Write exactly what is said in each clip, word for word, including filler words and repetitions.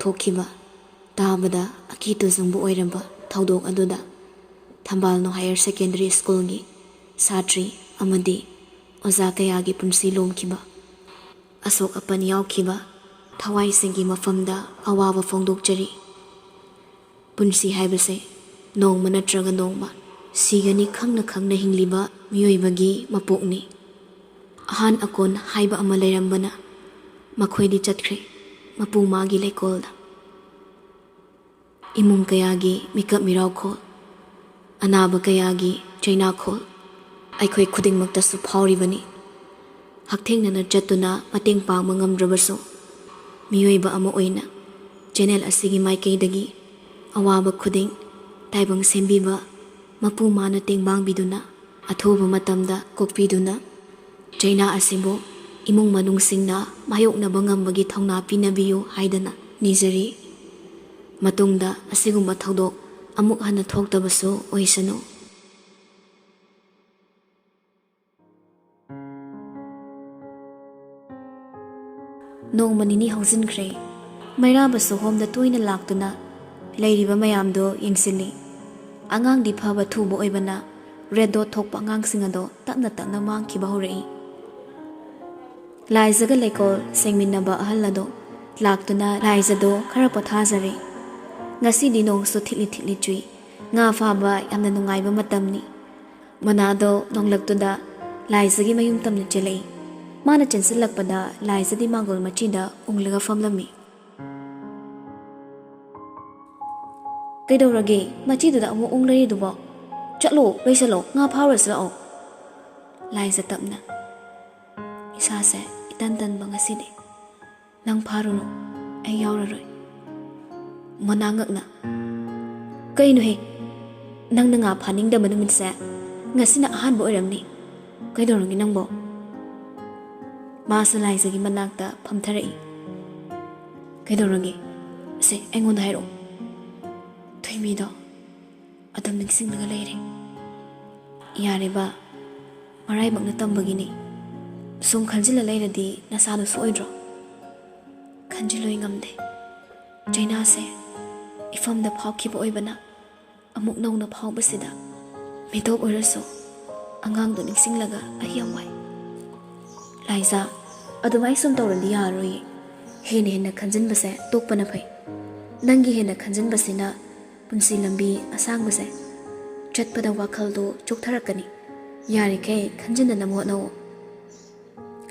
ꯊꯣꯛꯈꯤꯕ, ꯇꯥꯕꯗ ꯑꯀꯤ ꯇꯨꯖꯨꯡꯕ ꯑꯣꯏꯔꯕ ꯊꯧꯗꯣꯛ ꯑꯗꯨꯗ ꯊꯝꯕꯥꯜꯅꯨ ꯍꯥꯌꯔ ꯁꯦꯀꯦꯟꯗꯔꯤ ꯁ꯭ꯀꯨꯜꯒꯤ ꯁꯥꯇ꯭ꯔꯤ ꯑꯃꯗꯤ ꯑꯣꯖꯥ ꯀꯌꯥꯒꯤ ꯄꯨꯟꯁꯤ ꯂꯣꯝꯈꯤꯕ, ꯑꯁꯣꯛ ꯑꯄꯟ ꯌꯥꯎꯈꯤꯕ ꯊꯋꯥꯏꯁꯤꯡꯒꯤ ꯃꯐꯝꯗ ꯑꯋꯥꯕ ꯐꯣꯡꯗꯣꯛꯆꯔꯤ꯫ ꯄꯨꯟꯁꯤ ꯍꯥꯏꯕꯁꯦ ꯅꯣꯡꯃ ꯅꯠꯇ꯭ꯔꯒ ꯅꯣꯡꯃ ꯁꯤꯒꯅꯤ ꯈꯪꯅ ꯈꯪꯅ ꯍꯤꯡꯂꯤꯕ ꯃꯤꯑꯣꯏꯕꯒꯤ ꯃꯄꯣꯛꯅꯤ꯫ ꯑꯍꯥꯟ ꯑꯀꯣꯟ ꯍꯥꯏꯕ ꯑꯃ ꯂꯩꯔꯝꯕꯅ ꯃꯈꯣꯏꯗꯤ ꯆꯠꯈ꯭ꯔꯦ ꯃꯄꯨ ꯃꯥꯒꯤ ꯂꯩꯀꯣꯜꯗ꯫ ꯏꯃꯨꯡ ꯀꯌꯥꯒꯤ ꯃꯤꯀꯞ ꯃꯤꯔꯥꯎꯈꯣꯜ, ꯑꯅꯥꯕ ꯀꯌꯥꯒꯤ ꯆꯩꯅꯥꯈꯣꯜ ꯑꯩꯈꯣꯏ ꯈꯨꯗꯤꯡꯃꯛꯇꯁꯨ ꯐꯥꯎꯔꯤꯕꯅꯤ꯫ ꯍꯛꯊꯦꯡꯅꯅ ꯆꯠꯇꯨꯅ ꯃꯇꯦꯡ ꯄꯥꯡꯕ ꯉꯝꯗ꯭ꯔꯕꯁꯨ, ꯃꯤꯑꯣꯏꯕ ꯑꯃ ꯑꯣꯏꯅ ꯆꯦꯅꯦꯜ ꯑꯁꯤꯒꯤ ꯃꯥꯏꯀꯩꯗꯒꯤ ꯑꯋꯥꯕ ꯈꯨꯗꯤꯡ ꯇꯥꯏꯕꯪ ꯁꯦꯝꯕꯤꯕ ꯃꯄꯨ ꯃꯥꯅ ꯇꯦꯡꯕꯥꯡꯕꯤꯗꯨꯅ, ꯑꯊꯨꯕ ꯃꯇꯝꯗ ꯀꯣꯛꯄꯤꯗꯨꯅ, ꯆꯩꯅꯥ ꯑꯁꯤꯕꯨ ꯏꯃꯨꯡ ꯃꯅꯨꯡꯁꯤꯡꯅ ꯃꯥꯌꯣꯛꯅꯕ ꯉꯝꯕꯒꯤ ꯊꯧꯅꯥ ꯄꯤꯅꯕꯤꯌꯨ ꯍꯥꯏꯗꯅ ꯅꯤꯖꯔꯤ꯫ ꯃꯇꯨꯡꯗ ꯑꯁꯤꯒꯨꯝꯕ ꯊꯧꯗꯣꯛ ꯑꯃꯨꯛ ꯍꯟꯅ ꯊꯣꯛꯇꯕꯁꯨ ꯑꯣꯏꯁꯅꯨ꯫ ꯅꯣꯡꯃ ꯅꯤꯅꯤ ꯍꯧꯖꯤꯟꯈ꯭ꯔꯦ꯫ ꯃꯩꯔꯥꯕꯁꯨ ꯍꯣꯝꯗ ꯇꯣꯏꯅ ꯂꯥꯛꯇꯨꯅ ꯂꯩꯔꯤꯕ ꯃꯌꯥꯝꯗꯣ ꯌꯦꯡꯁꯤꯜꯂꯤ꯫ ꯑꯉꯥꯡꯗꯤ ꯐꯕ ꯊꯨꯕ ꯑꯣꯏꯕꯅ ꯔꯦꯗ ꯗꯣꯠ ꯊꯣꯛꯄ ꯑꯉꯥꯡꯁꯤꯡ ꯑꯗꯣ ꯇꯞꯅ ꯇꯞꯅ ꯃꯥꯡꯈꯤꯕ ꯍꯧꯔꯛꯏ꯫ ꯂꯥꯏꯖꯒ ꯂꯩꯀꯣꯜ ꯁꯦꯡꯃꯤꯟꯅꯕ ꯑꯍꯜ ꯑꯗꯣ ꯂꯥꯛꯇꯨꯅ ꯂꯥꯏꯖꯗꯣ ꯈꯔ ꯄꯣꯊꯥꯖꯔꯦ꯫ ꯉꯁꯤꯗꯤ ꯅꯣꯡꯁꯨ ꯊꯤꯠꯂꯤ ꯊꯤꯠꯂꯤ ꯆꯨꯏ꯫ ꯉꯥ ꯐꯥꯕ ꯌꯥꯝꯅ ꯅꯨꯡꯉꯥꯏꯕ ꯃꯇꯝꯅꯤ꯫ ꯃꯅꯥꯗꯣ ꯅꯣꯡꯂꯛꯇꯨꯗ ꯂꯥꯏꯖꯒꯤ ꯃꯌꯨꯝ ꯇꯝꯅ ꯆꯦꯜꯂꯛꯏ꯫ ꯃꯥꯅ ꯆꯦꯟꯁꯤꯜꯂꯛꯄꯗ ꯂꯥꯏꯖꯗꯤ ꯃꯥꯡꯒꯣꯜ ꯃꯆꯤꯗ ꯎꯪꯂꯒ ꯐꯝꯂꯝꯃꯤ꯫ "ꯀꯩꯗꯧꯔꯒꯦ? ꯃꯆꯤꯗꯨꯗ ꯑꯃꯨꯛ ꯎꯪ ꯂꯩꯔꯤꯗꯨꯕꯣ? ꯆꯠꯂꯣ, ꯂꯣꯏꯁꯜꯂꯣ, ꯉꯥ ꯐꯥꯔꯨꯔꯁꯤ ꯂꯥꯛꯑꯣ꯫" ꯂꯥꯏꯖ ꯇꯞꯅ, "ꯏꯁꯥꯁꯦ ꯏꯇꯟ ꯇꯟꯕ ꯉꯁꯤꯗꯤ꯫ ꯅꯪ ꯐꯥꯔꯨꯔꯣ, ꯑꯩ ꯌꯥꯎꯔꯔꯣꯏ꯫" ꯃꯣꯅꯥ ꯉꯛꯅ, "ꯀꯩꯅꯣꯍꯦ? ꯅꯪꯅ ꯉꯥ ꯐꯥꯅꯤꯡꯗꯕ ꯅꯨꯃꯤꯠꯁꯦ ꯉꯁꯤꯅ ꯑꯍꯥꯟꯕ ꯑꯣꯏꯔꯝꯅꯤ꯫ ꯀꯩꯗꯧꯔꯒꯦ ꯅꯪꯕꯣ?" ꯃꯥꯁꯨ ꯂꯥꯏꯖꯒꯤ ꯃꯅꯥꯛꯇ ꯐꯝꯊꯔꯛꯏ꯫ "ꯀꯩꯗꯧꯔꯒꯦ? ꯁꯦ, ꯑꯩꯉꯣꯟꯗ ꯍꯥꯏꯔꯛꯑꯣ꯫" ꯊꯣꯏꯕꯤꯗꯣ ꯑꯗꯨꯝ ꯅꯤꯡꯁꯤꯡꯂꯒ ꯂꯩꯔꯦ꯫ "ꯌꯥꯔꯦꯕ, ꯃꯔꯥꯏꯕꯛꯅ ꯇꯝꯕꯒꯤꯅꯤ꯫ ꯁꯨꯝ ꯈꯟꯖꯤꯜꯂ ꯂꯩꯔꯗꯤ ꯅꯁꯥꯗꯣ ꯁꯣꯛꯑꯣꯏꯗ꯭ꯔꯣ?" "ꯈꯟꯖꯤꯜꯂꯣꯏ, ꯉꯝꯗꯦ꯫ ꯆꯩꯅꯥꯁꯦ ꯏꯐꯝꯗ ꯐꯥꯎꯈꯤꯕ ꯑꯣꯏꯕꯅ ꯑꯃꯨꯛ ꯅꯧꯅ ꯐꯥꯎꯕꯁꯤꯗ ꯃꯤꯇꯣꯞ ꯑꯣꯏꯔꯁꯨ ꯑꯉꯥꯡꯗꯣ ꯅꯤꯡꯁꯤꯡꯂꯒ ꯑꯩ ꯌꯥꯝ ꯋꯥꯏ꯫ ꯂꯥꯏꯖꯥ, ꯑꯗꯨꯃꯥꯏ ꯁꯨꯝ ꯇꯧꯔꯗꯤ ꯌꯥꯔꯣꯏꯌꯦ꯫ ꯍꯦꯟꯅ ꯍꯦꯟꯅ ꯈꯟꯖꯤꯟꯕꯁꯦ ꯇꯣꯛꯄꯅ ꯐꯩ꯫ ꯅꯪꯒꯤ ꯍꯦꯟꯅ ꯈꯟꯖꯤꯟꯕꯁꯤꯅ ꯄꯨꯟꯁꯤ ꯂꯝꯕꯤ ꯑꯁꯥꯡꯕꯁꯦ ꯆꯠꯄꯗ ꯋꯥꯈꯜꯗꯣ ꯆꯣꯛꯊꯔꯛꯀꯅꯤ꯫ ꯌꯥꯔꯤꯈꯩ ꯈꯟꯖꯤꯟꯗꯅꯕ ꯍꯣꯠꯅꯧ꯫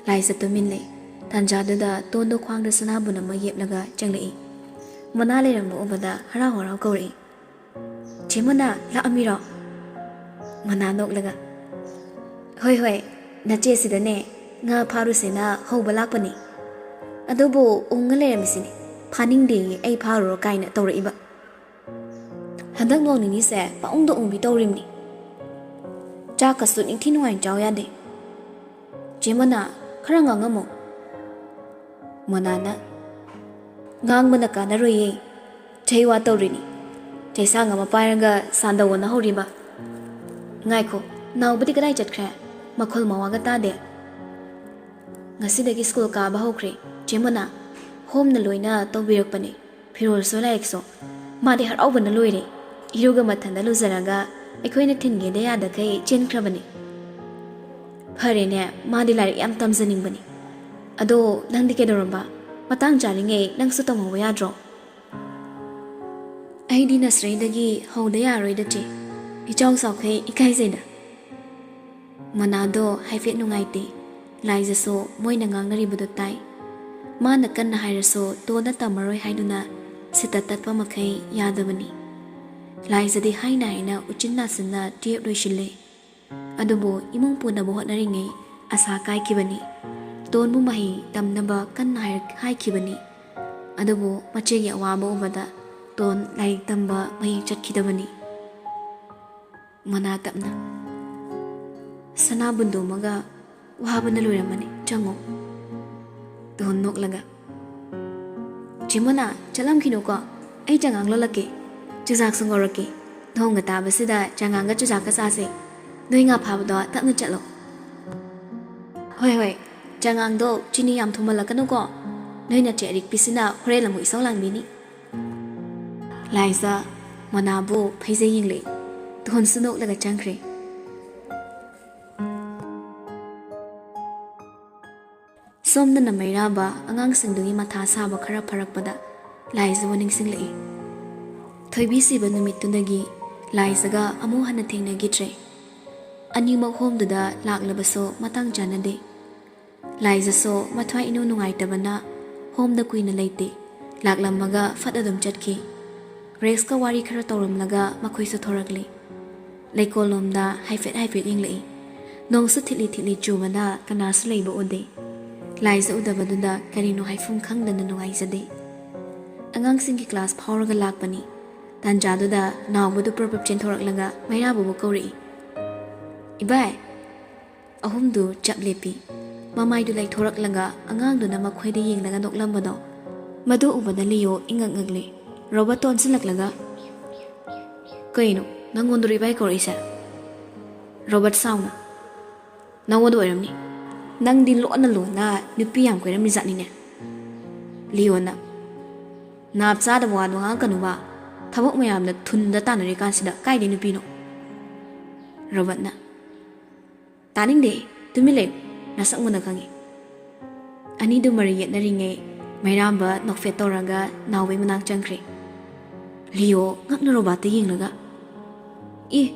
ꯂꯥꯏꯖꯥ ꯇꯨꯃꯤꯟ ꯂꯩ꯫ ꯇꯥꯟꯖꯥꯗꯨꯗ ꯇꯣꯟꯗꯣ ꯈ꯭ꯋꯥꯡꯗ ꯁꯅꯥꯕꯨꯟ ꯑꯃ ꯌꯦꯞꯂꯒ ꯆꯪꯂꯛꯏ꯫ ꯃꯣꯅꯥ ꯂꯩꯔꯝꯕ ꯎꯕꯗ ꯍꯔꯥꯎ ꯍꯔꯥꯎ ꯀꯧꯔꯛꯏ꯫ "ꯆꯦ ꯃꯣꯅꯥ, ꯂꯥꯛꯑꯝꯃꯤꯔꯣ?" ꯃꯣꯅꯥ ꯅꯣꯛꯂꯒ, "ꯍꯣꯏ ꯍꯣꯏ, ꯅꯆꯦꯁꯤꯗꯅꯦ ꯉꯥ ꯐꯥꯔꯨꯁꯦꯅ ꯍꯧꯕ ꯂꯥꯛꯄꯅꯤ꯫ ꯑꯗꯨꯕꯨ ꯎꯪꯉ ꯂꯩꯔꯝꯃꯤꯁꯤꯅꯤ, ꯐꯥꯅꯤꯡꯗꯦꯌꯦ ꯑꯩ ꯐꯥꯔꯨꯔꯣ ꯀꯥꯏꯅ ꯇꯧꯔꯛꯏꯕ꯫ ꯍꯟꯗꯛ ꯅꯣꯡ ꯅꯤꯅꯤꯁꯦ ꯄꯥꯎꯪꯗ ꯎꯪꯕꯤ ꯇꯧꯔꯤꯕꯅꯤ꯫ ꯆꯥꯛꯀꯁꯨ ꯅꯤꯡꯊꯤ ꯅꯨꯡꯉꯥꯏꯅ ꯆꯥꯎ ꯌꯥꯗꯦ꯫ ꯆꯦ ꯃꯣꯅꯥ, ꯈꯔ ꯉꯥꯡꯉꯝꯃꯣ꯫" ꯃꯣꯅꯥꯅ, "ꯉꯥꯡꯕꯅ ꯀꯥꯟꯅꯔꯣꯏꯌꯦ꯫ ꯆꯍꯤ ꯋꯥ ꯇꯧꯔꯤꯅꯤ꯫ ꯆꯩꯁꯥꯡ ꯑꯃ ꯄꯥꯏꯔꯒ ꯁꯥꯟꯗꯧ ꯑꯣꯟꯅ ꯍꯧꯔꯤꯕ꯫ ꯉꯥꯏꯈꯣ, ꯅꯥꯎꯕꯗꯤ ꯀꯗꯥꯏ ꯆꯠꯈ꯭ꯔꯦ? ꯃꯈꯣꯜ ꯃꯋꯥꯒ ꯇꯥꯗꯦ꯫ ꯉꯁꯤꯗꯒꯤ ꯁ꯭ꯀꯨꯜ ꯀꯥꯕ ꯍꯧꯈ꯭ꯔꯦ꯫ ꯆꯦ ꯃꯣꯅꯥ, ꯍꯣꯝꯅ ꯂꯣꯏꯅ ꯇꯧꯕꯤꯔꯛꯄꯅꯦ꯫ ꯐꯤꯔꯣꯜꯁꯨ ꯂꯥꯏꯔꯤꯛꯁꯨ꯫ ꯃꯥꯗꯤ ꯍꯔꯥꯎꯕꯅ ꯂꯣꯏꯔꯦ꯫ ꯏꯔꯨꯒ ꯃꯊꯟꯗ ꯂꯨꯖꯔꯒ ꯑꯩꯈꯣꯏꯅ ꯊꯤꯟꯒꯦꯗ ꯌꯥꯗꯈꯩ ꯆꯦꯟꯈ꯭ꯔꯕꯅꯤ꯫ ꯐꯔꯦꯅꯦ, ꯃꯥꯗꯤ ꯂꯥꯏꯔꯤꯛ ꯌꯥꯝ ꯇꯝꯖꯅꯤꯡꯕꯅꯤ꯫ ꯑꯗꯣ ꯅꯪꯗꯤ ꯀꯩꯗꯧꯔꯝꯕ? ꯃꯇꯥꯡ ꯆꯥꯔꯤꯉꯩ ꯅꯪꯁꯨ ꯇꯝꯍꯧꯕ ꯌꯥꯗ꯭ꯔꯣ?" "ꯑꯩꯗꯤ ꯅꯁꯔꯤꯗꯒꯤ ꯍꯧꯗ ꯌꯥꯔꯣꯏꯗ ꯆꯦ, ꯏꯆꯥꯎ ꯆꯥꯎꯈꯩ ꯏꯀꯥꯏꯖꯩꯗ꯫" ꯃꯣꯅꯥꯗꯣ ꯍꯥꯏꯐꯦꯠ ꯅꯨꯡꯉꯥꯏꯇꯦ꯫ ꯂꯥꯏꯖꯥꯁꯨ ꯃꯣꯏꯅ ꯉꯥꯡꯅꯔꯤꯕꯗꯨ ꯇꯥꯏ꯫ ꯃꯥꯅ ꯀꯟꯅ ꯍꯥꯏꯔꯁꯨ ꯇꯣꯟꯅ ꯇꯝꯃꯔꯣꯏ ꯍꯥꯏꯗꯨꯅ ꯁꯤꯠꯇ ꯇꯠꯄ ꯃꯈꯩ ꯌꯥꯗꯕꯅꯤ꯫ ꯂꯥꯏꯖꯥꯗꯤ ꯍꯥꯏꯅ ꯍꯥꯏꯅ ꯎꯆꯤꯟ ꯅꯥꯆꯤꯟꯅ ꯇꯨꯌꯦꯞ ꯂꯣꯏꯁꯤꯜꯂꯦ꯫ ꯑꯗꯨꯕꯨ ꯏꯃꯨꯡ ꯄꯨꯅꯕ ꯍꯣꯠꯅꯔꯤꯉꯩ ꯑꯁꯥ ꯀꯥꯏꯈꯤꯕꯅꯤ꯫ ꯇꯣꯟꯕꯨ ꯃꯍꯩ ꯇꯝꯅꯕ ꯀꯟꯅ ꯍꯥꯏꯔꯛ-, ꯍꯥꯏꯈꯤꯕꯅꯤ꯫ ꯑꯗꯨꯕꯨ ꯃꯆꯦꯒꯤ ꯑꯋꯥꯕ ꯎꯕꯗ ꯇꯣꯟ ꯂꯥꯏꯔꯤꯛ ꯇꯝꯕ ꯃꯍꯩ ꯆꯠꯈꯤꯗꯕꯅꯤ꯫ ꯃꯣꯅꯥ ꯇꯞꯅ, "ꯁꯅꯥꯕꯨꯟꯗꯣꯃꯒ ꯋꯥꯕꯅ ꯂꯣꯏꯔꯝꯃꯅꯤ, ꯆꯪꯉꯣ꯫" ꯇꯣꯟ ꯅꯣꯛꯂꯒ, "ꯆꯦ ꯃꯣꯅꯥ, ꯆꯠꯂꯝꯈꯤꯅꯨꯀꯣ, ꯑꯩ ꯆꯉꯥꯡ ꯂꯣꯜꯂꯛꯀꯦ, ꯆꯨꯖꯥꯛꯁꯨ ꯉꯧꯔꯛꯀꯦ꯫ ꯅꯣꯡꯒ ꯇꯥꯕꯁꯤꯗ ꯆꯉꯥꯡꯒ ꯆꯨꯖꯥꯛꯀ ꯆꯥꯁꯦ꯫ ꯅꯣꯏ ꯉꯥ ꯐꯥꯕꯗꯣ ꯇꯞꯅ ꯆꯠꯂꯣ꯫" "ꯍꯣꯏ ꯍꯣꯏ, ꯆꯉꯥꯡꯗꯣ ꯆꯤꯅꯤ ꯌꯥꯝ ꯊꯨꯝꯍꯜꯂꯛꯀꯅꯨꯀꯣ, ꯅꯣꯏ ꯅꯆꯦ ꯑꯔꯤꯛꯄꯤꯁꯤꯅ ꯍꯣꯔꯦꯟ ꯑꯃꯨꯛ ꯏꯁꯧ ꯂꯥꯡꯕꯤꯅꯤ꯫" ꯂꯥꯏꯖ ꯃꯣꯅꯥꯕꯨ ꯐꯩꯖꯩ ꯌꯦꯡꯂꯛꯏ꯫ ꯇꯣꯟꯁꯨ ꯅꯣꯛꯂꯒ ꯆꯪꯈ꯭ꯔꯦ꯫ ꯁꯣꯝꯗꯅ ꯃꯩꯔꯥꯕ ꯑꯉꯥꯡꯁꯤꯡꯗꯨꯒꯤ ꯃꯊꯥ ꯁꯥꯕ ꯈꯔ ꯐꯔꯛꯄꯗ ꯂꯥꯏꯖꯕꯨ ꯅꯤꯡꯁꯤꯡꯂꯛꯏ꯫ ꯊꯣꯏꯕꯤ ꯁꯤꯕ ꯅꯨꯃꯤꯠꯇꯨꯗꯒꯤ ꯂꯥꯏꯖꯒ ꯑꯃꯨꯛ ꯍꯟꯅ ꯊꯦꯡꯅꯈꯤꯗ꯭ꯔꯦ꯫ ꯑꯅꯤꯃꯛ ꯍꯣꯝꯗꯨꯗ ꯂꯥꯛꯂꯕꯁꯨ ꯃꯇꯥꯡ ꯆꯥꯅꯗꯦ꯫ ꯂꯥꯏꯖꯁꯨ ꯃꯊ꯭ꯋꯥꯏ ꯏꯅꯨꯡ ꯅꯨꯡꯉꯥꯏꯇꯕꯅ ꯍꯣꯝꯗ ꯀꯨꯏꯅ ꯂꯩꯇꯦ꯫ ꯂꯥꯛꯂꯝꯃꯒ ꯐꯠ ꯑꯗꯨꯝ ꯆꯠꯈꯤ꯫ ꯔꯦꯁꯀ ꯋꯥꯔꯤ ꯈꯔ ꯇꯧꯔꯝꯂꯒ ꯃꯈꯣꯏꯁꯨ ꯊꯣꯔꯛꯂꯤ꯫ ꯂꯩꯀꯣꯜꯂꯣꯝꯗ ꯍꯥꯏꯐꯦꯠ ꯍꯥꯏꯐꯦꯠ ꯌꯦꯡꯂꯛꯏ꯫ ꯅꯣꯡꯁꯨ ꯊꯤꯠꯂꯤ ꯊꯤꯠꯂꯤ ꯆꯨꯕꯅ ꯀꯅꯥꯁꯨ ꯂꯩꯕ ꯎꯗꯦ꯫ ꯂꯥꯏꯖ ꯎꯗꯕꯗꯨꯗ ꯀꯔꯤꯅꯣ ꯍꯥꯏꯐꯝ ꯈꯪꯗꯅ ꯅꯨꯡꯉꯥꯏꯖꯗꯦ꯫ ꯑꯉꯥꯡꯁꯤꯡꯒꯤ ꯀ꯭ꯂꯥꯁ ꯐꯥꯎꯔꯒ ꯂꯥꯛꯄꯅꯤ꯫ ꯇꯥꯟꯖꯥꯗꯨꯗ ꯅꯥꯎꯕꯗꯨ ꯄ꯭ꯔꯞ ꯄ꯭ꯔꯞ ꯆꯦꯟꯊꯣꯔꯛꯂꯒ ꯃꯩꯔꯥꯕꯕꯨ ꯀꯧꯔꯛꯏ꯫ "ꯏꯕꯥꯏ!" ꯑꯍꯨꯝꯗꯨ ꯆꯞ ꯂꯦꯞꯄꯤ꯫ ꯃꯃꯥꯏꯗꯨ ꯂꯩꯊꯣꯔꯛꯂꯒ ꯑꯉꯥꯡꯗꯨꯅ ꯃꯈꯣꯏꯗ ꯌꯦꯡꯂꯒ ꯅꯣꯛꯂꯝꯕꯗꯣ, ꯃꯗꯨ ꯎꯕꯗ ꯂꯤꯌꯣ ꯏꯉꯛ ꯉꯛꯂꯤ꯫ ꯔꯣꯕꯔꯠꯇ ꯑꯣꯟꯁꯤꯜꯂꯛꯂꯒ, "ꯀꯩꯅꯣ, ꯅꯪꯉꯣꯟꯗꯔꯣ ꯏꯕꯥꯏ ꯀꯧꯔꯛꯏꯁꯦ?" ꯔꯣꯕꯔꯠ ꯁꯥꯎꯅ, "ꯅꯪꯉꯣꯟꯗ ꯑꯣꯏꯔꯝꯅꯤ꯫ ꯅꯪꯗꯤ ꯂꯣꯟꯅ ꯂꯣꯟꯅ ꯅꯨꯄꯤ ꯌꯥꯝ ꯀꯣꯏꯔꯝꯃꯤ ꯖꯥꯠꯅꯤꯅꯦ꯫" ꯂꯤꯌꯣꯅ, "ꯅꯥꯞ ꯆꯥꯗꯕ ꯋꯥꯗꯣ ꯉꯥꯡꯉꯛꯀꯅꯨꯕ꯫ ꯊꯕꯛ ꯃꯌꯥꯝꯅ ꯊꯨꯟꯗ ꯇꯥꯟꯅꯔꯤꯀꯥꯟꯁꯤꯗ ꯀꯥꯏꯗꯩ ꯅꯨꯄꯤꯅꯣ?" ꯔꯣꯕꯔꯠꯅ, "ꯇꯥꯅꯤꯡꯗꯦ, ꯇꯨꯃꯤꯟ ꯂꯩꯌꯨ, ꯅꯁꯛ ꯃꯨꯟꯅ ꯈꯪꯉꯤ꯫" ꯑꯅꯤꯗꯨ ꯃꯔꯩ ꯌꯦꯠꯅꯔꯤꯉꯩ ꯃꯩꯔꯥꯝꯕ ꯅꯣꯛꯐꯦꯠ ꯇꯧꯔꯒ ꯅꯥꯎꯕꯩ ꯃꯅꯥꯛ ꯆꯪꯈ꯭ꯔꯦ꯫ ꯂꯤꯌꯣ ꯉꯛꯅ ꯔꯣꯕꯥꯔꯠꯇ ꯌꯦꯡꯂꯒ, "ꯑꯦ,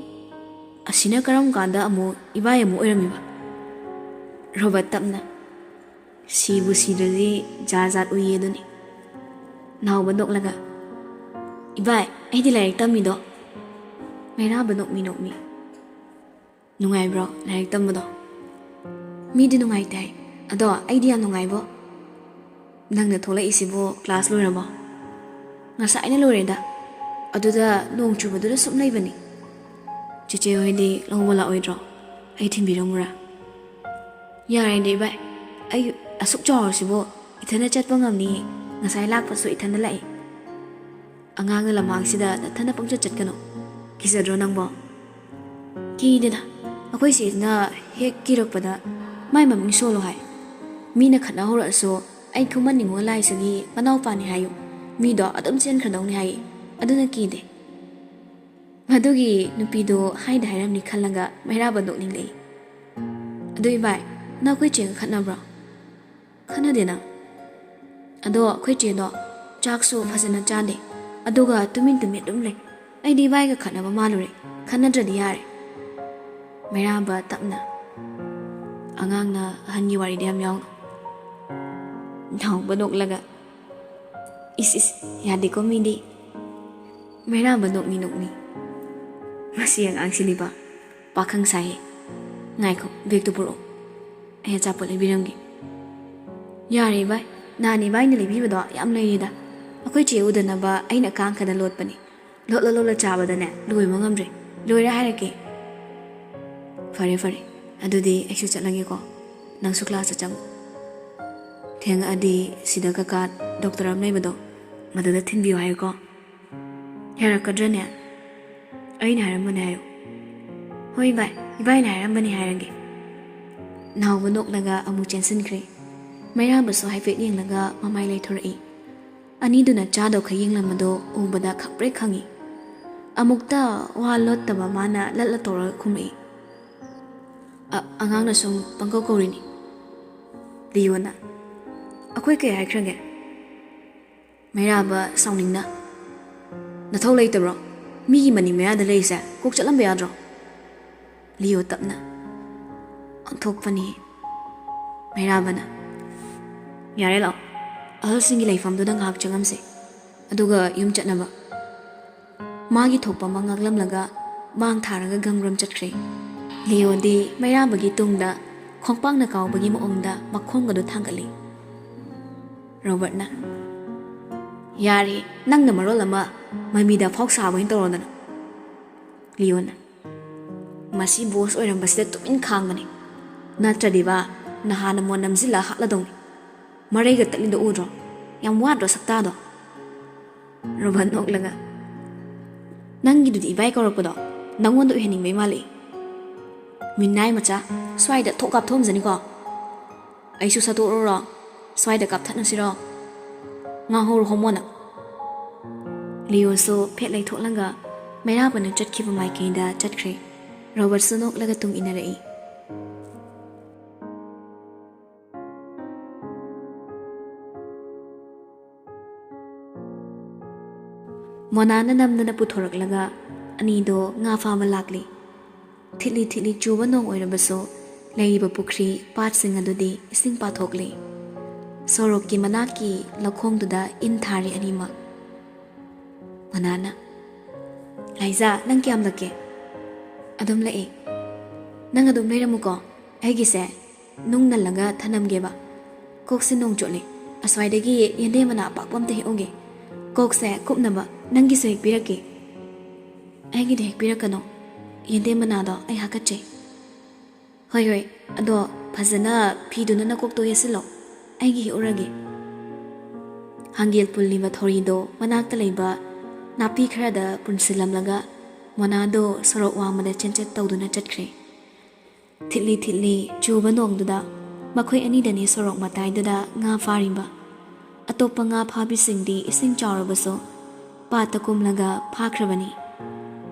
ꯑꯁꯤꯅ ꯀꯔꯝ ꯀꯥꯟꯗ ꯑꯃꯨꯛ ꯏꯕꯥꯏ ꯑꯃꯨꯛ ꯑꯣꯏꯔꯝꯃꯤꯕ?" ꯔꯣꯕꯥꯔꯠ ꯇꯞꯅ, "ꯁꯤꯕꯨ ꯁꯤꯗ꯭ꯔꯗꯤ ꯖꯥꯠ ꯖꯥꯠ ꯎꯏꯌꯦ ꯑꯗꯨꯅꯤ꯫" ꯅꯥꯎꯕ ꯅꯣꯛꯂꯒ, "ꯏꯕꯥꯏ, ꯑꯩꯗꯤ ꯂꯥꯏꯔꯤꯛ ꯇꯝꯃꯤꯗꯣ꯫" ꯃꯩꯔꯥꯝꯕ ꯅꯣꯛꯃꯤ ꯅꯣꯛꯃꯤ, "ꯅꯨꯡꯉꯥꯏꯕ꯭ꯔꯣ ꯂꯥꯏꯔꯤꯛ ꯇꯝꯕꯗꯣ?" "ꯃꯤꯗꯤ ꯅꯨꯡꯉꯥꯏꯇꯦ ꯍꯥꯏ, ꯑꯗꯣ ꯑꯩꯗꯤ ꯌꯥꯝ ꯅꯨꯡꯉꯥꯏꯕꯣ꯫" "ꯅꯪꯅ ꯊꯣꯛꯂꯛꯏꯁꯤꯕꯨ ꯀ꯭ꯂꯥꯁ ꯂꯣꯏꯔꯕꯣ?" "ꯉꯁꯥꯏꯅ ꯂꯣꯏꯔꯦꯗ꯫ ꯑꯗꯨꯗ ꯅꯣꯡ ꯆꯨꯕꯗꯨꯗ ꯁꯨꯝ ꯂꯩꯕꯅꯤ꯫" "ꯆꯦꯆꯦ ꯍꯣꯏꯗꯤ ꯂꯧꯕ ꯂꯥꯛꯑꯣꯏꯗ꯭ꯔꯣ? ꯑꯩ ꯊꯤꯟꯕꯤꯔꯝꯃꯨꯔꯥ?" "ꯌꯥꯔꯦꯗ ꯏꯕꯥꯏ, ꯑꯩ ꯑꯁꯨꯛ ꯆꯥꯎꯔꯁꯤꯕꯨ ꯏꯊꯟꯗ ꯆꯠꯄ ꯉꯝꯅꯤ꯫ ꯉꯁꯥꯏ ꯂꯥꯛꯄꯁꯨ ꯏꯊꯟꯗ ꯂꯥꯛꯏ꯫" "ꯑꯉꯥꯡꯅ ꯂꯝꯍꯥꯡꯁꯤꯗ ꯅꯊꯟꯗ ꯄꯪꯆꯠ ꯆꯠꯀꯅꯨ꯫ ꯀꯤꯖꯗ꯭ꯔꯣ ꯅꯪꯕꯣ?" "ꯀꯤꯗꯦꯗ, ꯑꯩꯈꯣꯏ ꯆꯦꯅ ꯍꯦꯛ ꯀꯤꯔꯛꯄꯗ ꯃꯥꯏ ꯃꯃꯤꯡ ꯁꯣꯜꯂꯣ ꯍꯥꯏ꯫ ꯃꯤꯅ ꯈꯠꯅ ꯍꯧꯔꯛꯑꯁꯨ ꯑꯩ ꯈꯨꯃꯟ ꯅꯤꯉꯣꯜ ꯂꯥꯏꯁ꯭ꯔꯝꯒꯤ ꯃꯅꯥꯎꯄꯥꯅꯤ ꯍꯥꯏꯌꯨ, ꯃꯤꯗꯣ ꯑꯗꯨꯝ ꯆꯦꯟꯈ꯭ꯔꯗꯧꯅꯤ ꯍꯥꯏꯌꯦ꯫ ꯑꯗꯨꯅ ꯀꯤꯗꯦ꯫ ꯃꯗꯨꯒꯤ ꯅꯨꯄꯤꯗꯣ ꯍꯥꯏꯗ ꯍꯥꯏꯔꯝꯅꯤ ꯈꯜꯂꯒ ꯃꯩꯔꯥꯕ ꯅꯣꯛꯅꯤꯡꯂꯛꯏ꯫ "ꯑꯗꯨ ꯏꯕꯥꯏ, ꯅꯪ ꯑꯩꯈꯣꯏ ꯆꯦꯒ ꯈꯠꯅꯕ꯭ꯔꯣ?" "ꯈꯠꯅꯗꯦꯅ꯫ ꯑꯗꯣ ꯑꯩꯈꯣꯏ ꯆꯦꯗꯣ ꯆꯥꯛꯁꯨ ꯐꯖꯅ ꯆꯥꯗꯦ, ꯑꯗꯨꯒ ꯇꯨꯃꯤꯟ ꯇꯨꯃꯤꯟ ꯑꯗꯨꯝ ꯂꯩ꯫ ꯑꯩꯗꯤ ꯏꯕꯥꯏꯒ ꯈꯠꯅꯕ ꯃꯥꯜꯂꯨꯔꯦ꯫ ꯈꯠꯅꯗ꯭ꯔꯗꯤ ꯌꯥꯔꯦ꯫" ꯃꯩꯔꯥꯕ ꯇꯞꯅ꯫ ꯑꯉꯥꯡꯅ ꯑꯍꯟꯒꯤ ꯋꯥꯔꯤꯗ ꯌꯥꯝ ꯌꯥꯎꯅ꯫ ꯅꯥꯎꯕ ꯅꯣꯛꯂꯒ, "ꯏꯁ ꯏꯁ, ꯌꯥꯗꯦꯀꯣ ꯃꯤꯗꯤ꯫" ꯃꯩꯔꯥꯕ ꯅꯣꯛꯃꯤ ꯅꯣꯛꯃꯤ꯫ "ꯃꯁꯤ ꯑꯉꯥꯡꯁꯤꯗꯤꯕ ꯄꯥꯈꯪ ꯁꯥꯏꯌꯦ꯫ ꯉꯥꯏꯈꯣ, ꯕꯦꯒꯇꯨ ꯄꯨꯔꯛꯑꯣ, ꯑꯩ ꯑꯆꯥꯄꯣꯠ ꯂꯩꯕꯤꯔꯝꯒꯦ꯫" "ꯌꯥꯔꯦ ꯏꯕꯥꯏ, ꯅꯍꯥꯟ ꯏꯕꯥꯏꯅ ꯂꯩꯕꯤꯕꯗꯣ ꯌꯥꯝ ꯂꯩꯔꯤꯗ꯫ ꯑꯩꯈꯣꯏ ꯆꯦ ꯎꯗꯅꯕ ꯑꯩꯅ ꯀꯥꯡꯈꯗ ꯂꯣꯠꯄꯅꯤ꯫ ꯂꯣꯠꯂ ꯂꯣꯠꯂ ꯆꯥꯕꯗꯅꯦ ꯂꯣꯏꯕ ꯉꯝꯗ꯭ꯔꯦ꯫ ꯂꯣꯏꯔꯦ ꯍꯥꯏꯔꯛꯀꯦ꯫" "ꯐꯔꯦ ꯐꯔꯦ, ꯑꯗꯨꯗꯤ ꯑꯩꯁꯨ ꯆꯠꯂꯒꯦꯀꯣ꯫ ꯅꯪꯁꯨ ꯀ꯭ꯂꯥꯁꯇ ꯆꯪꯉꯨ꯫ ꯊꯦꯡꯉꯛꯑꯗꯤ ꯁꯤꯗ ꯀꯀꯥ ꯗꯣꯛꯇꯔ ꯑꯃ ꯂꯩꯕꯗꯣ, ꯃꯗꯨꯗ ꯊꯤꯟꯕꯤꯌꯨ ꯍꯥꯏꯌꯨꯀꯣ꯫" "ꯌꯥꯔꯛꯀꯗ꯭ꯔꯅꯦ?" "ꯑꯩꯅ ꯍꯥꯏꯔꯝꯕꯅꯦ ꯍꯥꯏꯌꯨ꯫" "ꯍꯣꯏ ꯏꯕꯥꯏ, ꯏꯕꯥꯏꯅ ꯍꯥꯏꯔꯝꯕꯅꯦ ꯍꯥꯏꯔꯒꯦ꯫" ꯅꯥꯎꯕ ꯅꯣꯛꯂꯒ ꯑꯃꯨꯛ ꯆꯦꯟꯁꯤꯟꯈ꯭ꯔꯦ꯫ ꯃꯩꯔꯥꯕꯁꯨ ꯍꯥꯏꯐꯦꯠ ꯌꯦꯡꯂꯒ ꯃꯃꯥꯏ ꯂꯩꯊꯣꯔꯛꯏ꯫ ꯑꯅꯤꯗꯨꯅ ꯆꯥꯗꯧꯈꯩ ꯌꯦꯡꯂꯝꯕꯗꯣ ꯎꯕꯗ ꯈꯪꯄ꯭ꯔꯦꯛ ꯈꯪꯉꯤ꯫ ꯑꯃꯨꯛꯇ ꯋꯥ ꯂꯣꯠꯇꯕ ꯃꯥꯅ ꯂꯠꯂ ꯇꯧꯔꯒ ꯈꯨꯝꯃꯛꯏ꯫ "ꯑ-, ꯑꯉꯥꯡꯅ ꯁꯨꯝ ꯄꯪꯀꯧ ꯀꯧꯔꯤꯅꯤ꯫" ꯂꯤꯌꯣꯅ, "ꯑꯩꯈꯣꯏ ꯀꯩ ꯍꯥꯏꯈ꯭ꯔꯒꯦ?" ꯃꯩꯔꯥꯕ ꯁꯥꯎꯅꯤꯡꯅ, "ꯅꯊꯧ ꯂꯩꯇꯕ꯭ꯔꯣ? ꯃꯤꯒꯤ ꯃꯅꯤꯡ ꯃꯌꯥꯗ ꯂꯩꯔꯤꯁꯦ ꯀꯣꯛ ꯆꯠꯂꯝꯕ ꯌꯥꯗ꯭ꯔꯣ?" ꯂꯤꯌꯣ ꯇꯞꯅ, "ꯑꯣꯟꯊꯣꯛꯄꯅꯤ꯫" ꯃꯩꯔꯥꯕꯅ, "ꯌꯥꯔꯦ, ꯂꯥꯛꯑꯣ, ꯑꯍꯜꯁꯤꯡꯒꯤ ꯂꯩꯐꯝꯗꯨꯗ ꯉꯥꯏꯍꯥꯛ ꯆꯪꯉꯝꯁꯦ, ꯑꯗꯨꯒ ꯌꯨꯝ ꯆꯠꯅꯕ꯫" ꯃꯥꯒꯤ ꯊꯣꯛꯄ ꯑꯃ ꯉꯥꯡꯂꯝꯂꯒ ꯃꯥꯡ ꯊꯥꯔꯒ ꯒꯝ ꯒꯝ ꯆꯠꯈ꯭ꯔꯦ꯫ ꯂꯤꯌꯣꯗꯤ ꯃꯩꯔꯥꯕꯒꯤ ꯇꯨꯡꯗ ꯈꯣꯡꯄꯥꯛꯅ ꯀꯥꯎꯕꯒꯤ ꯃꯑꯣꯡꯗ ꯃꯈꯣꯡꯒꯗꯨ ꯊꯥꯡꯒꯠꯂꯤ꯫ ꯔꯣꯕꯔꯠꯅ, "ꯌꯥꯔꯦ, ꯅꯪꯅ ꯃꯔꯣꯜ ꯑꯃ ꯃꯃꯤꯗ ꯐꯥꯎ ꯁꯥꯕ ꯑꯣꯏꯅ ꯇꯧꯔꯣꯗꯅ꯫" ꯂꯤꯌꯣꯅ, "ꯃꯁꯤ ꯕꯣꯁ ꯑꯣꯏꯔꯝꯕꯁꯤꯗ ꯇꯨꯃꯤꯟ ꯈꯥꯡꯕꯅꯤ, ꯅꯠꯇ꯭ꯔꯗꯤꯕ ꯅꯍꯥꯟꯅ ꯃꯣꯟ ꯅꯝꯁꯤꯜꯂ ꯍꯥꯠꯂꯗꯧꯅꯤ꯫ ꯃꯔꯩꯒ ꯇꯠꯂꯤꯗꯣ ꯎꯗ꯭ꯔꯣ? ꯌꯥꯝ ꯋꯥꯗ꯭ꯔꯣ ꯁꯛꯇꯥꯗꯣ?" ꯔꯣꯕꯔꯠ ꯅꯣꯛꯂꯒ, "ꯅꯪꯒꯤꯗꯨꯗꯤ ꯏꯕꯥꯏ ꯀꯧꯔꯛꯄꯗꯣ ꯅꯪꯉꯣꯟꯗ ꯑꯣꯏꯍꯟꯅꯤꯡꯕꯩ ꯃꯥꯜꯂꯤ꯫ ꯃꯤꯅꯥꯏ ꯃꯆꯥ, ꯁ꯭ꯋꯥꯏꯗ ꯊꯣꯛ ꯀꯥꯞꯊꯣꯛꯑꯝꯖꯅꯤꯀꯣ꯫ ꯑꯩꯁꯨ ꯁꯠꯇꯣꯛꯂꯨꯔꯣ? ꯁ꯭ꯋꯥꯏꯗ ꯀꯥꯞꯊꯠꯅꯁꯤꯔꯣ? ꯉꯥꯡꯍꯧꯔꯣ ꯍꯣꯃꯣꯅ꯫" ꯂꯤꯑꯣꯁꯨ ꯐꯦꯠ ꯂꯩꯊꯣꯛꯂꯒ ꯃꯩꯔꯥꯕꯅ ꯆꯠꯈꯤꯕ ꯃꯥꯏꯀꯩꯗ ꯆꯠꯈ꯭ꯔꯦ꯫ ꯔꯣꯕꯔꯠꯁꯨ ꯅꯣꯛꯂꯒ ꯇꯨꯡ ꯏꯟꯅꯔꯛꯏ꯫ ꯃꯣꯅꯥꯅ ꯅꯝꯗꯅ ꯄꯨꯊꯣꯔꯛꯂꯒ ꯑꯅꯤꯗꯣ ꯉꯥ ꯐꯥꯕ ꯂꯥꯛꯂꯤ꯫ ꯊꯤꯠꯂꯤ ꯊꯤꯠꯂꯤ ꯆꯨꯕ ꯅꯣꯡ ꯑꯣꯏꯔꯕꯁꯨ, ꯂꯩꯔꯤꯕ ꯄꯨꯈ꯭ꯔꯤ, ꯄꯥꯠꯁꯤꯡ ꯑꯗꯨꯗꯤ ꯏꯁꯤꯡ ꯄꯥꯊꯣꯛꯂꯤ꯫ ꯁꯣꯔꯣꯛꯀꯤ ꯃꯅꯥꯛꯀꯤ ꯂꯧꯈꯣꯡꯗꯨꯗ ꯏꯟ ꯊꯥꯔꯤ ꯑꯅꯤꯃꯛ꯫ ꯃꯣꯅꯥꯅ, "ꯂꯥꯏꯖꯥ, ꯅꯪ ꯀꯌꯥꯝ ꯂꯛꯀꯦ?" "ꯑꯗꯨꯝ ꯂꯛꯑꯦ꯫ ꯅꯪ ꯑꯗꯨꯝ ꯂꯩꯔꯝꯃꯨꯀꯣ, ꯑꯩꯒꯤꯁꯦ ꯅꯨꯡ ꯅꯜꯂꯒ ꯊꯅꯝꯒꯦꯕ꯫ ꯀꯣꯛꯁꯦ ꯅꯣꯡ ꯆꯣꯠꯂꯦ꯫ ꯑꯁ꯭ꯋꯥꯏꯗꯒꯤ ꯌꯦꯟꯗꯦꯝ ꯃꯅꯥ ꯑꯄꯥꯛꯄ ꯑꯝꯇ ꯍꯦꯛꯎꯒꯦ꯫ ꯀꯣꯛꯁꯦ ꯀꯨꯞꯅꯕ ꯅꯪꯒꯤꯁꯨ ꯍꯦꯛꯄꯤꯔꯛꯀꯦ꯫" "ꯑꯩꯒꯤꯗꯤ ꯍꯦꯛꯄꯤꯔꯛꯀꯅꯣ꯫ ꯌꯦꯟꯗꯦꯝ ꯃꯅꯥꯗꯣ ꯑꯩ ꯍꯥꯀꯠꯆꯩ꯫" "ꯍꯣꯏ, ꯍꯣꯏ꯫ ꯑꯗꯣ ꯐꯖꯅ ꯐꯤꯗꯨꯅ ꯅꯀꯣꯛꯇꯣ ꯌꯦꯠꯁꯤꯜꯂꯣ꯫ ꯑꯩꯒꯤ ꯍꯦꯛꯎꯔꯒꯦ꯫" ꯍꯥꯡꯒꯦꯜ ꯄꯨꯜꯂꯤꯕ ꯊꯧꯔꯤꯗꯣ ꯃꯅꯥꯛꯇ ꯂꯩꯕ ꯅꯥꯄꯤ ꯈꯔꯗ ꯄꯨꯟꯁꯤꯜꯂꯝꯂꯒ ꯃꯣꯅꯥꯗꯣ ꯁꯣꯔꯣꯛ ꯋꯥꯡꯃꯗ ꯆꯦꯟꯆꯠ ꯇꯧꯗꯨꯅ ꯆꯠꯈ꯭ꯔꯦ꯫ ꯊꯤꯠꯂꯤ ꯊꯤꯠꯂꯤ ꯆꯨꯕ ꯅꯣꯡꯗꯨꯗ ꯃꯈꯣꯏ ꯑꯅꯤꯗꯅꯤ ꯁꯣꯔꯣꯛ ꯃꯇꯥꯏꯗꯨꯗ ꯉꯥ ꯐꯥꯔꯤꯕ꯫ ꯑꯇꯣꯞꯄ ꯉꯥ ꯐꯥꯕꯤꯁꯤꯡꯗꯤ ꯏꯁꯤꯡ ꯆꯥꯎꯔꯕꯁꯨ ꯄꯥꯠꯇ ꯀꯨꯝꯂꯒ ꯐꯥꯈ꯭ꯔꯕꯅꯤ꯫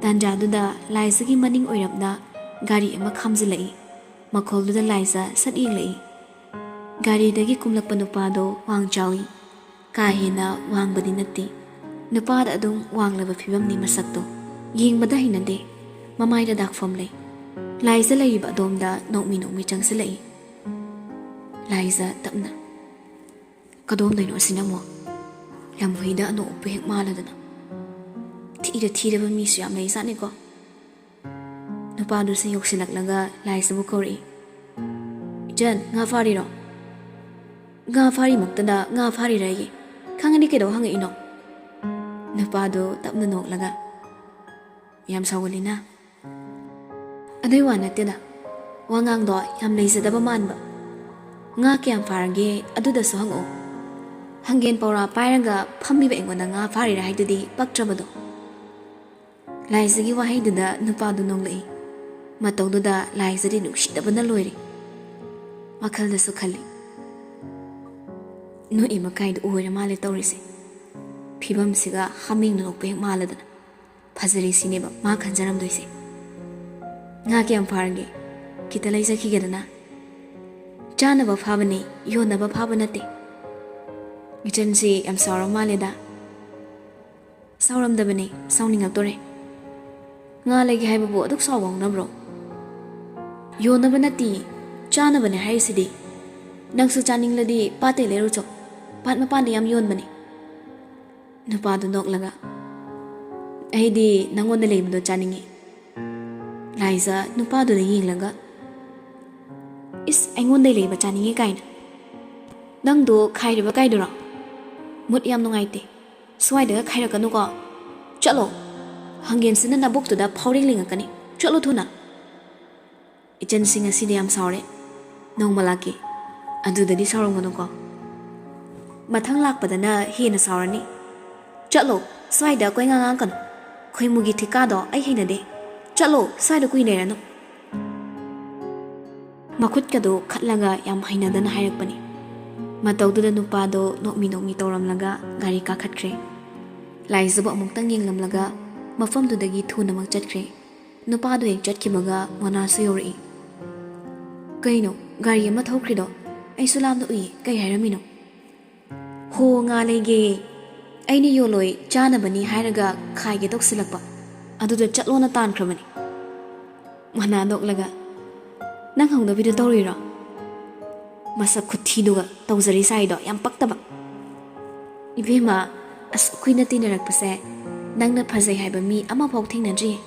ꯇꯥꯟꯖꯥꯗꯨꯗ ꯂꯥꯏꯖꯒꯤ ꯃꯅꯤꯡ ꯑꯣꯏꯔꯞꯅ ꯒꯥꯔꯤ ꯑꯃ ꯈꯥꯝꯖꯤꯜꯂꯛꯏ꯫ ꯃꯈꯣꯜꯗꯨꯗ ꯂꯥꯏꯖ ꯁꯠ ꯌꯦꯡꯂꯛꯏ꯫ ꯒꯥꯔꯤꯗꯒꯤ ꯀꯨꯝꯂꯛꯄ ꯅꯨꯄꯥꯗꯣ ꯋꯥꯡ ꯆꯥꯎꯏ꯫ ꯀꯥ ꯍꯦꯟꯅ ꯋꯥꯡꯕꯗꯤ ꯅꯠꯇꯦ꯫ ꯅꯨꯄꯥꯗ ꯑꯗꯨꯝ ꯋꯥꯡꯂꯕ ꯐꯤꯕꯝꯅꯤ ꯃꯁꯛꯇꯣ꯫ ꯌꯦꯡꯕꯗ ꯍꯩꯅꯗꯦ꯫ ꯃꯃꯥꯏꯗ ꯗꯥꯛꯐꯝ ꯂꯩ꯫ ꯂꯥꯏꯖ ꯂꯩꯔꯤꯕ ꯑꯗꯣꯝꯗ ꯅꯣꯛꯃꯤ ꯅꯣꯛꯃꯤ ꯆꯪꯁꯤꯜꯂꯛꯏ꯫ ꯂꯥꯏꯖ ꯇꯞꯅ, "ꯀꯗꯣꯝꯗꯩꯅꯣ ꯑꯁꯤꯅ ꯑꯃꯨꯛ? ꯂꯝꯍꯨꯏꯗ ꯑꯅꯣꯛ ꯎꯞꯄ ꯍꯦꯛ ꯃꯥꯜꯂꯗꯅ꯫ ꯊꯤꯔ ꯊꯤꯔꯕ ꯃꯤꯁꯨ ꯌꯥꯝ ꯂꯩꯖꯥꯠꯅꯤꯀꯣ꯫" ꯅꯨꯄꯥꯗꯨꯁꯨ ꯌꯧꯁꯤꯜꯂꯛꯂꯒ ꯂꯥꯏꯖꯕꯨ ꯀꯧꯔꯛꯏ꯫ "ꯏꯆꯟ, ꯉꯥ ꯐꯥꯔꯤꯔꯣ?" "ꯉꯥ ꯐꯥꯔꯤꯃꯛꯇꯗ ꯉꯥ ꯐꯥꯔꯤꯔꯌꯦ? ꯈꯪꯉꯗꯤ ꯀꯩꯗꯧ ꯍꯪꯉꯛꯏꯅꯣ?" ꯅꯨꯄꯥꯗꯨ ꯇꯞꯅ ꯅꯣꯛꯂꯒ, "ꯌꯥꯝ ꯁꯥꯎꯒꯜꯂꯤꯅ?" "ꯑꯗꯨꯏ ꯋꯥ ꯅꯠꯇꯦꯗ, ꯋꯥꯉꯥꯡꯗꯣ ꯌꯥꯝ ꯂꯩꯖꯗꯕ ꯃꯥꯟꯕ꯫ ꯉꯥ ꯀꯌꯥꯝ ꯐꯥꯔꯒꯦ ꯑꯗꯨꯗꯁꯨ ꯍꯪꯉꯛꯑꯣ꯫ ꯍꯪꯒꯦꯟ ꯄꯧꯔꯥ ꯄꯥꯏꯔꯒ ꯐꯝꯃꯤꯕ ꯑꯩꯉꯣꯟꯗ ꯉꯥ ꯐꯥꯔꯤꯔꯥ ꯍꯥꯏꯗꯨꯗꯤ ꯄꯛꯇ꯭ꯔꯕꯗꯣ?" ꯂꯥꯏꯖꯒꯤ ꯋꯥꯍꯩꯗꯨꯗ ꯅꯨꯄꯥꯗꯨ ꯅꯣꯡꯂꯛꯏ꯫ ꯃꯇꯧꯗꯨꯗ ꯂꯥꯏꯖꯗꯤ ꯅꯨꯡꯁꯤꯗꯕꯅ ꯂꯣꯏꯔꯦ꯫ ꯋꯥꯈꯜꯗꯁꯨ ꯈꯜꯂꯤ, "ꯅꯣꯛꯏ ꯃꯀꯥꯏꯗꯨ ꯑꯣꯏꯔ ꯃꯥꯜꯂꯦ ꯇꯧꯔꯤꯁꯦ꯫ ꯐꯤꯕꯝꯁꯤꯒ ꯍꯥꯃꯦꯡꯅ ꯅꯣꯛꯄ ꯍꯦꯛ ꯃꯥꯜꯂꯗꯅ꯫ ꯐꯖꯔꯦ ꯁꯤꯅꯦꯕ ꯃꯥ ꯈꯟꯖꯔꯝꯗꯣꯏꯁꯦ꯫ "ꯉꯥ ꯀꯌꯥꯝ ꯐꯥꯔꯒꯦ? ꯈꯤꯇ ꯂꯩꯖꯈꯤꯒꯦꯗꯅ꯫ ꯆꯥꯅꯕ ꯐꯥꯕꯅꯦ, ꯌꯣꯟꯅꯕ ꯐꯥꯕ ꯅꯠꯇꯦ꯫" ꯏꯆꯟꯁꯤ ꯌꯥꯝ ꯁꯥꯎꯔ ꯃꯥꯜꯂꯦꯗ꯫ "ꯁꯥꯎꯔꯝꯗꯕꯅꯦ, ꯁꯥꯎꯅꯤꯡꯉꯛꯇꯣꯔꯦ꯫ ꯉꯥ ꯂꯩꯒꯦ ꯍꯥꯏꯕꯕꯨ ꯑꯗꯨꯛ ꯁꯥꯎꯕ ꯍꯧꯅꯕ꯭ꯔꯣ? ꯌꯣꯟꯅꯕ ꯅꯠꯇꯤꯌꯦ, ꯆꯥꯅꯕꯅꯦ ꯍꯥꯏꯔꯤꯁꯤꯗꯤ꯫ ꯅꯪꯁꯨ ꯆꯥꯅꯤꯡꯂꯗꯤ ꯄꯥꯠꯇꯩ ꯂꯩꯔꯨꯆꯣ, ꯄꯥꯠ ꯃꯄꯥꯟꯗ ꯌꯥꯝ ꯌꯣꯟꯕꯅꯦ꯫" ꯅꯨꯄꯥꯗꯨ ꯅꯣꯛꯂꯒ, "ꯑꯩꯗꯤ ꯅꯪꯉꯣꯟꯗ ꯂꯩꯕꯗꯣ ꯆꯥꯅꯤꯡꯉꯤ꯫" ꯂꯥꯏꯖ ꯅꯨꯄꯥꯗꯨꯗ ꯌꯦꯡꯂꯒ, "ꯏꯁ, ꯑꯩꯉꯣꯟꯗ ꯂꯩꯕ ꯆꯥꯅꯤꯡꯉꯤ ꯀꯥꯏꯅ꯫ ꯅꯪꯗꯣ ꯈꯥꯏꯔꯤꯕ ꯀꯥꯏꯗꯨꯔꯣ? ꯃꯨꯠ ꯌꯥꯝ ꯅꯨꯡꯉꯥꯏꯇꯦ꯫ ꯁ꯭ꯋꯥꯏꯗꯒ ꯈꯥꯏꯔꯛꯀꯅꯨꯀꯣ꯫ ꯆꯠꯂꯣ꯫ ꯍꯪꯒꯦꯟꯁꯤꯅ ꯅꯕꯨꯛꯇꯨꯗ ꯐꯥꯎꯔꯦꯡ ꯂꯤꯡꯉꯛꯀꯅꯤ꯫ ꯆꯠꯂꯣ ꯊꯨꯅ꯫" "ꯏꯆꯟꯁꯤ ꯉꯁꯤꯗꯤ ꯌꯥꯝ ꯁꯥꯎꯔꯦ꯫ ꯅꯣꯡꯃ ꯂꯥꯛꯀꯦ꯫ ꯑꯗꯨꯗꯗꯤ ꯁꯥꯎꯔꯝꯒꯅꯨꯀꯣ꯫ ꯃꯊꯪ ꯂꯥꯛꯄꯗꯅ ꯍꯦꯟꯅ ꯁꯥꯎꯔꯅꯤ꯫ ꯆꯠꯂꯣ, ꯁ꯭ꯋꯥꯏꯗ ꯀꯣꯏꯉꯥꯡ ꯉꯥꯡꯀꯅꯨ꯫ ꯈꯣꯏꯃꯨꯒꯤ ꯊꯤꯀꯥꯗꯣ ꯑꯩ ꯍꯩꯅꯗꯦ꯫ ꯆꯠꯂꯣ, ꯁ꯭ꯋꯥꯏꯗ ꯀꯨꯏꯅ ꯂꯩꯔꯅꯨ꯫" ꯃꯈꯨꯠꯀꯗꯣ ꯈꯠꯂꯒ ꯌꯥꯝ ꯍꯩꯅꯗꯅ ꯍꯥꯏꯔꯛꯄꯅꯤ꯫ ꯃꯇꯧꯗꯨꯗ ꯅꯨꯄꯥꯗꯣ ꯅꯣꯛꯃꯤ ꯅꯣꯛꯃꯤ ꯇꯧꯔꯝꯂꯒ ꯒꯥꯔꯤ ꯀꯥꯈꯠꯈ꯭ꯔꯦ꯫ ꯂꯥꯏꯖꯕꯨ ꯑꯃꯨꯛꯇꯪ ꯌꯦꯡꯂꯝꯂꯒ ꯃꯐꯝꯗꯨꯗꯒꯤ ꯊꯨꯅꯃꯛ ꯆꯠꯈ꯭ꯔꯦ꯫ ꯅꯨꯄꯥꯗꯣ ꯍꯦꯛ ꯆꯠꯈꯤꯕꯒ ꯃꯣꯅꯥꯁꯨ ꯌꯧꯔꯛꯏ꯫ "ꯀꯩꯅꯣ, ꯒꯥꯔꯤ ꯑꯃ ꯊꯧꯈ꯭ꯔꯤꯗꯣ? ꯑꯩꯁꯨ ꯂꯥꯞꯅ ꯎꯏꯌꯦ, ꯀꯩ ꯍꯥꯏꯔꯝꯃꯤꯅꯣ?" "ꯍꯣ, ꯉꯥ ꯂꯩꯒꯦ꯫ ꯑꯩꯅ ꯌꯣꯜꯂꯣꯏ, ꯆꯥꯅꯕꯅꯤ ꯍꯥꯏꯔꯒ ꯈꯥꯏꯒꯦ ꯇꯧꯁꯤꯜꯂꯛꯄ꯫ ꯑꯗꯨꯗ ꯆꯠꯂꯣꯅ ꯇꯥꯟꯈ꯭ꯔꯕꯅꯤ꯫" ꯃꯣꯅꯥ ꯅꯣꯛꯂꯒ, "ꯅꯪ ꯍꯧꯅꯕꯤꯗꯣ ꯇꯧꯔꯤꯔꯣ?" ꯃꯁꯛ ꯈꯨꯊꯤꯗꯨꯒ ꯇꯧꯖꯔꯤ ꯁꯥꯏꯗꯣ ꯌꯥꯝ ꯄꯛꯇꯕ꯫ "ꯏꯕꯦꯝꯃ, ꯑꯁꯨꯛ ꯀꯨꯏꯅ ꯇꯤꯟꯅꯔꯛꯄꯁꯦ ꯅꯪꯅ ꯐꯖꯩ ꯍꯥꯏꯕ ꯃꯤ ꯑꯃꯐꯥꯎ ꯊꯦꯡꯅꯗ꯭ꯔꯤꯌꯦ꯫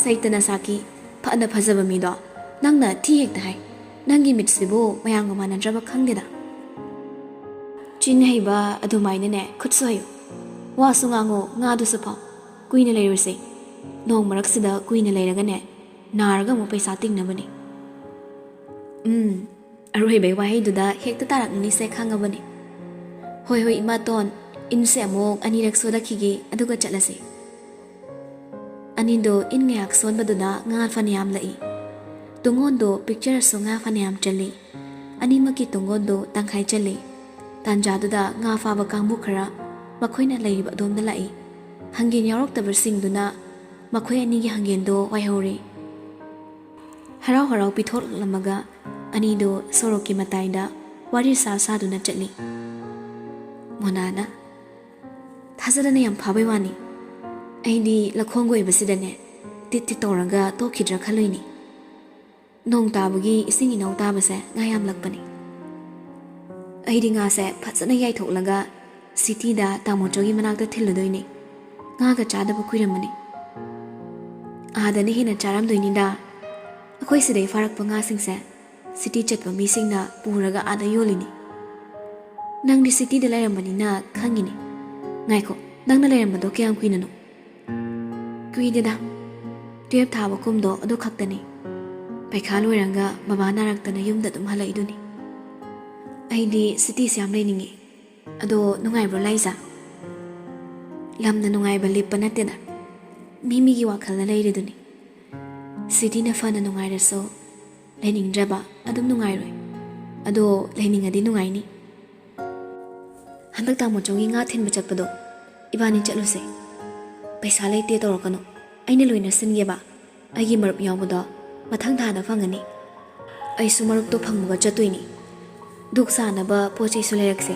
ꯁꯩꯇꯅ ꯁꯥꯈꯤ, ꯐꯅ ꯐꯖꯕ ꯃꯤꯗꯣ ꯅꯪꯅ ꯊꯤ ꯍꯦꯛꯇ ꯍꯥꯏ꯫ ꯅꯪꯒꯤ ꯃꯤꯠꯁꯤꯕꯨ ꯃꯌꯥꯝꯒ ꯃꯥꯟꯅꯗ꯭ꯔꯕ ꯈꯪꯗꯦꯗ꯫ ꯆꯤꯟ ꯍꯩꯕ ꯑꯗꯨꯃꯥꯏꯅꯅꯦ ꯈꯨꯠꯁꯨ ꯍꯩꯌꯨ꯫ ꯋꯥꯁꯨ ꯉꯥꯡꯉꯣ, ꯉꯥꯗꯨꯁꯨ ꯐꯥꯎ꯫ ꯀꯨꯏꯅ ꯂꯩꯔꯨꯁꯦ꯫ ꯅꯣꯡ ꯃꯔꯛꯁꯤꯗ ꯀꯨꯏꯅ ꯂꯩꯔꯒꯅꯦ ꯅꯥꯔꯒ ꯑꯃꯨꯛ ꯄꯩꯁꯥ ꯇꯤꯡꯅꯕꯅꯤ꯫" "ꯎꯝ, ꯑꯔꯣꯏꯕꯩ ꯋꯥꯍꯩꯗꯨꯗ ꯍꯦꯛꯇ ꯇꯥꯔꯛꯅꯤꯁꯦ ꯈꯪꯉꯕꯅꯤ꯫ ꯍꯣꯏ, ꯍꯣꯏ, ꯏꯃꯥꯇꯣꯟ, ꯏꯟꯁꯦ ꯑꯃꯨꯛ ꯑꯅꯤꯔꯛ ꯁꯣꯜꯂꯛꯈꯤꯒꯦ, ꯑꯗꯨꯒ ꯆꯠꯂꯁꯤ꯫" ꯑꯅꯤꯗꯣ ꯏꯟ ꯉꯥꯏꯍꯥꯛ ꯁꯣꯟꯕꯗꯨꯗ ꯉꯥ ꯐꯅꯌꯥꯝ ꯂꯛꯏ꯫ ꯇꯨꯡꯒꯣꯟꯗꯣ ꯄꯤꯛꯆꯔꯁꯨ ꯉꯥ ꯐꯅꯌꯥꯝ ꯆꯜꯂꯤ꯫ ꯑꯅꯤꯃꯛꯀꯤ ꯇꯨꯡꯒꯣꯟꯗꯣ ꯇꯪꯈꯥꯏ ꯆꯜꯂꯤ꯫ ꯇꯥꯟꯖꯥꯗꯨꯗ ꯉꯥ ꯐꯥꯕ ꯀꯥꯡꯕꯨ ꯈꯔ ꯃꯈꯣꯏꯅ ꯂꯩꯔꯤꯕ ꯑꯗꯣꯝꯗ ꯂꯥꯛꯏ꯫ ꯍꯪꯒꯦꯟ ꯌꯥꯎꯔꯛꯇꯕꯁꯤꯡꯗꯨꯅ ꯃꯈꯣꯏ ꯑꯅꯤꯒꯤ ꯍꯪꯒꯦꯟꯗꯣ ꯋꯥꯏꯍꯧꯔꯤ꯫ ꯍꯔꯥꯎ ꯍꯔꯥꯎ ꯄꯤꯊꯣꯛꯂꯝꯃꯒ ꯑꯅꯤꯗꯣ ꯁꯣꯔꯣꯛꯀꯤ ꯃꯇꯥꯏꯗ ꯋꯥꯔꯤ ꯁꯥ ꯁꯥꯗꯨꯅ ꯆꯠꯂꯤ꯫ ꯃꯣꯅꯥꯅ, "ꯊꯥꯖꯗꯅ ꯌꯥꯝ ꯐꯥꯕꯩ ꯋꯥꯅꯤ꯫ ꯑꯩꯗꯤ ꯂꯧꯈꯣꯡꯒ ꯑꯣꯏꯕꯁꯤꯗꯅꯦ ꯇꯤꯠ ꯇꯤꯠ ꯇꯧꯔꯒ ꯇꯣꯛꯈꯤꯗ꯭ꯔꯥ ꯈꯜꯂꯨꯏꯅꯤ꯫ ꯅꯣꯡ ꯇꯥꯕꯒꯤ ꯏꯁꯤꯡ ꯏꯅꯧ ꯇꯥꯕꯁꯦ ꯉꯥ ꯌꯥꯝꯂꯛꯄꯅꯤ꯫ ꯑꯩꯗꯤ ꯉꯥꯁꯦ ꯐꯖꯅ ꯌꯥꯏꯊꯣꯛꯂꯒ ꯁꯤꯇꯤꯗ ꯇꯥꯃꯣꯆꯧꯒꯤ ꯃꯅꯥꯛꯇ ꯊꯤꯜꯂꯨꯗꯣꯏꯅꯤ꯫ ꯉꯥꯒ ꯆꯥꯗꯕ ꯀꯨꯏꯔꯝꯃꯅꯤ꯫ ꯑꯥꯗꯅ ꯍꯦꯟꯅ ꯆꯥꯔꯝꯗꯣꯏꯅꯤꯗ꯫ ꯑꯩꯈꯣꯏ ꯁꯤꯗꯩ ꯐꯥꯔꯛꯄ ꯉꯥꯁꯤꯡꯁꯦ ꯁꯤꯇꯤ ꯆꯠꯄ ꯃꯤꯁꯤꯡꯅ ꯄꯨꯔꯒ ꯑꯥꯗ ꯌꯣꯜꯂꯤꯅꯤ꯫ ꯅꯪꯗꯤ ꯁꯤꯇꯤꯗ ꯂꯩꯔꯝꯕꯅꯤꯅ ꯈꯪꯉꯤꯅꯤ꯫ ꯉꯥꯏꯈꯣ, ꯅꯪꯅ ꯂꯩꯔꯝꯕꯗꯣ ꯀꯌꯥꯝ ꯀꯨꯏꯅꯅꯣ?" "ꯀꯨꯏꯗꯦꯗ꯫ ꯇꯨꯌꯦꯜꯞ ꯊꯥꯕ ꯀꯨꯝꯗꯣ ꯑꯗꯨ ꯈꯛꯇꯅꯤ꯫ ꯄꯩꯈꯥ ꯂꯣꯏꯔꯒ ꯕꯕꯥ ꯅꯥꯔꯛꯇꯅ ꯌꯨꯝꯗ ꯑꯗꯨꯝ ꯍꯜꯂꯛꯏꯗꯨꯅꯤ꯫ ꯑꯩꯗꯤ ꯁꯤꯇꯤꯁꯦ ꯌꯥꯝ ꯂꯩꯅꯤꯡꯉꯤ꯫ ꯑꯗꯣ ꯅꯨꯡꯉꯥꯏꯕ꯭ꯔꯣ ꯂꯥꯏꯖꯥ?" "ꯂꯝꯅ ꯅꯨꯡꯉꯥꯏꯕ ꯂꯦꯞꯄ ꯅꯠꯇꯦꯗ꯫ ꯃꯤ ꯃꯤꯒꯤ ꯋꯥꯈꯜꯗ ꯂꯩꯔꯤꯗꯨꯅꯤ꯫ ꯁꯤꯇꯤꯅ ꯐꯅ ꯅꯨꯡꯉꯥꯏꯔꯁꯨ ꯂꯩꯅꯤꯡꯗ꯭ꯔꯕ ꯑꯗꯨꯝ ꯅꯨꯡꯉꯥꯏꯔꯣꯏ꯫ ꯑꯗꯣ ꯂꯩꯅꯤꯡꯉꯗꯤ ꯅꯨꯡꯉꯥꯏꯅꯤ꯫ ꯍꯟꯗꯛ ꯇꯥꯃꯣꯆꯧꯒꯤ ꯉꯥ ꯊꯤꯟꯕ ꯆꯠꯄꯗꯣ ꯏꯕꯥꯅꯤ ꯆꯠꯂꯨꯁꯦ꯫ ꯄꯩꯁꯥ ꯂꯩꯇꯦ ꯇꯧꯔꯛꯀꯅꯨ, ꯑꯩꯅ ꯂꯣꯏꯅ ꯁꯤꯟꯒꯦꯕ꯫ ꯑꯩꯒꯤ ꯃꯔꯨꯞ ꯌꯥꯎꯕꯗꯣ ꯃꯊꯪ ꯊꯥꯗ ꯐꯪꯒꯅꯤ꯫ ꯑꯩꯁꯨ ꯃꯔꯨꯞꯇꯣ ꯐꯪꯕꯒ ꯆꯠꯇꯣꯏꯅꯤ꯫ ꯗꯨꯛ ꯁꯥꯅꯕ ꯄꯣꯠ ꯆꯩꯁꯨ ꯂꯩꯔꯛꯁꯦ꯫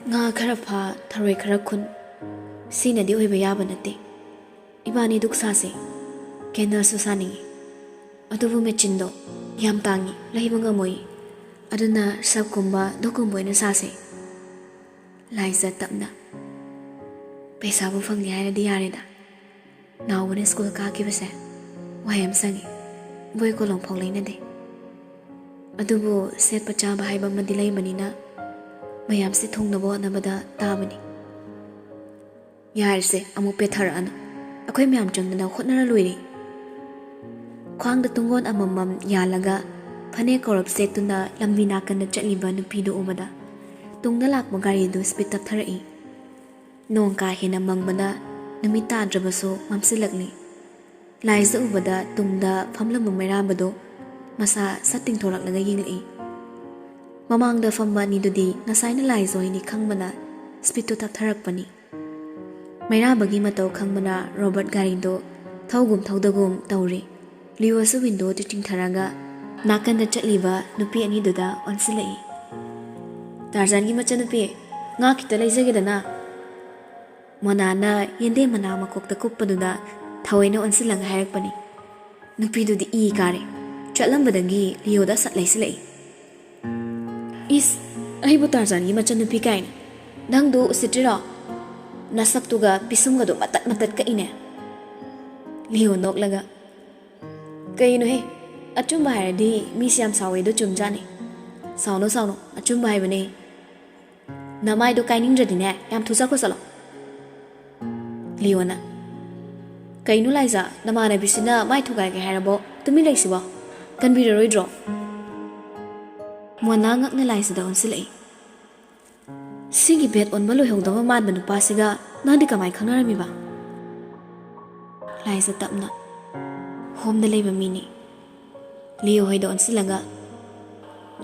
ꯉꯥ ꯈꯔ ꯐꯥ, ꯊꯔꯣꯏ ꯈꯔ ꯈꯨꯟ, ꯁꯤꯅꯗꯤ ꯑꯣꯏꯕ ꯌꯥꯕ ꯅꯠꯇꯦ꯫ ꯏꯕꯥꯅꯤ ꯗꯨꯛ ꯁꯥꯁꯦ꯫ ꯀꯦꯟꯗꯜꯁꯨ ꯁꯥꯅꯤꯡꯉꯤ꯫ ꯑꯗꯨꯕꯨ ꯃꯦꯆꯤꯟꯗꯣ ꯌꯥꯝ ꯇꯥꯡꯉꯤ, ꯂꯩꯕ ꯉꯝꯃꯣꯏ꯫ ꯑꯗꯨꯅ ꯁ꯭ꯔꯞꯀꯨꯝꯕ ꯙꯨꯞꯀꯨꯝꯕ ꯑꯣꯏꯅ ꯁꯥꯁꯦ꯫" ꯂꯥꯏꯖ ꯇꯞꯅ, "ꯄꯩꯁꯥꯕꯨ ꯐꯪꯉꯦ ꯍꯥꯏꯔꯗꯤ ꯌꯥꯔꯦꯗ꯫ ꯅꯥꯎꯕꯅ ꯁ꯭ꯀꯨꯜ ꯀꯥꯈꯤꯕꯁꯦ ꯋꯥꯏ ꯌꯥꯝ ꯁꯪꯉꯤ꯫ ꯕꯣꯏ ꯀꯣꯂꯣꯝ ꯐꯥꯎ ꯂꯩꯅꯗꯦ꯫ ꯑꯗꯨꯕꯨ ꯁꯦꯠꯄ ꯆꯥꯕ ꯍꯥꯏꯕ ꯑꯃꯗꯤ ꯂꯩꯕꯅꯤꯅ ꯃꯌꯥꯝꯁꯦ ꯊꯨꯡꯅꯕ ꯍꯣꯠꯅꯕꯗ ꯇꯥꯕꯅꯤ꯫" "ꯌꯥꯔꯦꯁꯦ, ꯑꯃꯨꯛ ꯄꯦꯊꯔꯛꯑꯅꯨ꯫ ꯑꯩꯈꯣꯏ ꯃꯌꯥꯝ ꯆꯪꯗꯅ ꯍꯣꯠꯅꯔ ꯂꯣꯏꯔꯦ꯫" ꯈ꯭ꯋꯥꯡꯗ ꯇꯨꯡꯒꯣꯟ ꯑꯃꯃꯝ ꯌꯥꯜꯂꯒ ꯐꯅꯦꯛ ꯀꯧꯔꯞ ꯁꯦꯠꯇꯨꯅ ꯂꯝꯕꯤ ꯅꯥꯀꯟꯗ ꯆꯠꯂꯤꯕ ꯅꯨꯄꯤꯗꯨ ꯎꯕꯗ ꯇꯨꯡꯗ ꯂꯥꯛꯄ ꯒꯥꯔꯤꯗꯨ ꯁ꯭ꯄꯤꯗ ꯇꯞꯊꯔꯛꯏ꯫ ꯅꯣꯡ ꯀꯥ ꯍꯦꯟꯅ ꯃꯪꯕꯅ ꯅꯨꯃꯤꯠ ꯇꯥꯗ꯭ꯔꯕꯁꯨ ꯃꯝꯁꯤꯜꯂꯛꯂꯤ꯫ ꯂꯥꯏꯖ ꯎꯕꯗ ꯇꯨꯡꯗ ꯐꯝꯂꯝꯕ ꯃꯩꯔꯥꯕꯗꯨ ꯃꯁꯥ ꯁꯠ ꯇꯤꯡꯊꯣꯔꯛꯂꯒ ꯌꯦꯡꯂꯛꯏ꯫ ꯃꯃꯥꯡꯗ ꯐꯝꯕ ꯑꯅꯤꯗꯨꯗꯤ ꯉꯁꯥꯏꯅ ꯂꯥꯏꯖ ꯍꯣꯏꯅꯤ ꯈꯪꯕꯅ ꯁ꯭ꯄꯤꯠꯇꯨ ꯇꯞꯊꯔꯛꯄꯅꯤ꯫ ꯃꯩꯔꯥꯕꯒꯤ ꯃꯇꯧ ꯈꯪꯕꯅ ꯔꯣꯕꯔꯠ ꯒꯥꯔꯤꯗꯨ ꯊꯧꯒꯨꯝ ꯊꯧꯗꯒꯨꯝ ꯇꯧꯔꯤ꯫ ꯂꯤꯑꯣꯁꯨ ꯋꯤꯟꯗꯣꯗꯨ ꯆꯤꯡꯊꯔꯒ ꯅꯥꯀꯟꯗ ꯆꯠꯂꯤꯕ ꯅꯨꯄꯤ ꯑꯅꯤꯗꯨꯗ ꯑꯣꯟꯁꯤꯜꯂꯛꯏ꯫ "ꯇꯥꯔꯖꯥꯟꯒꯤ ꯃꯆꯟꯅꯨꯄꯤ, ꯉꯥ ꯈꯤꯇ ꯂꯩꯖꯒꯦꯗꯅ?" ꯃꯣꯅꯥꯅ ꯌꯦꯟꯗꯦꯝ ꯃꯅꯥ ꯃꯀꯣꯛꯇ ꯀꯨꯞꯄꯗꯨꯗ ꯊꯑꯣꯏꯅ ꯑꯣꯟꯁꯤꯜꯂꯒ ꯍꯥꯏꯔꯛꯄꯅꯤ꯫ ꯅꯨꯄꯤꯗꯨꯗꯤ ꯏ ꯀꯥꯔꯦ꯫ ꯆꯠꯂꯝꯕꯗꯒꯤ ꯂꯤꯑꯣꯗ ꯁꯠ ꯂꯩꯁꯤꯜꯂꯛꯏ꯫ "ꯏꯁ, ꯑꯩꯕꯨ ꯇꯥꯔꯖꯥꯟꯒꯤ ꯃꯆꯟꯅꯨꯄꯤ ꯀꯥꯏꯅ? ꯅꯪꯗꯨ ꯎꯁꯤꯠꯇ꯭ꯔꯤꯔꯣ? ꯅꯁꯛꯇꯨꯒ ꯄꯤꯁꯨꯝꯒꯗꯨ ꯃꯇꯠ ꯃꯇꯠ ꯀꯛꯏꯅꯦ!" ꯂꯤꯑꯣ ꯅꯣꯛꯂꯒ, "ꯀꯩꯅꯣꯍꯦ, ꯑꯆꯨꯝꯕ ꯍꯥꯏꯔꯗꯤ ꯃꯤꯁꯦ ꯌꯥꯝ ꯁꯥꯎꯋꯦ, ꯑꯗꯨ ꯆꯨꯝꯖꯥꯠꯅꯤ꯫ ꯁꯥꯎꯅꯣ, ꯁꯥꯎꯅꯣ, ꯑꯆꯨꯝꯕ ꯍꯥꯏꯕꯅꯦ꯫ ꯅꯃꯥꯏꯗꯣ ꯀꯥꯏꯅꯤꯡꯗ꯭ꯔꯗꯤꯅꯦ, ꯌꯥꯝ ꯊꯨ ꯆꯠꯈ꯭ꯔꯣ, ꯆꯠꯂꯣ꯫" ꯂꯤꯑꯣꯅ, "ꯀꯩꯅꯣ ꯂꯥꯏꯖꯥ, ꯅꯃꯥꯟꯅꯕꯤꯁꯤꯅ ꯃꯥꯏ ꯊꯨꯒꯥꯏꯒꯦ ꯍꯥꯏꯔꯕꯣ? ꯇꯨꯃꯤꯟ ꯂꯩꯁꯤꯕꯣ? ꯀꯟꯕꯤꯔꯔꯣꯏꯗ꯭ꯔꯣ?" ꯃꯣꯅꯥ ꯉꯛꯅ ꯂꯥꯏꯖꯥꯗ ꯑꯣꯟꯁꯤꯜꯂꯛꯏ꯫ "ꯁꯤꯒꯤ ꯕꯦꯠ ꯑꯣꯟꯕ ꯂꯣꯏꯍꯧꯗꯕ ꯃꯥꯟꯕ ꯅꯨꯄꯥꯁꯤꯒ ꯅꯪꯗꯤ ꯀꯃꯥꯏ ꯈꯪꯅꯔꯝꯃꯤꯕ?" ꯂꯥꯏꯖꯥ ꯇꯞꯅ, "ꯍꯣꯝꯗ ꯂꯩꯕ ꯃꯤꯅꯤ꯫" ꯂꯤꯑꯣ ꯍꯣꯏꯗ ꯑꯣꯟꯁꯤꯜꯂꯒ,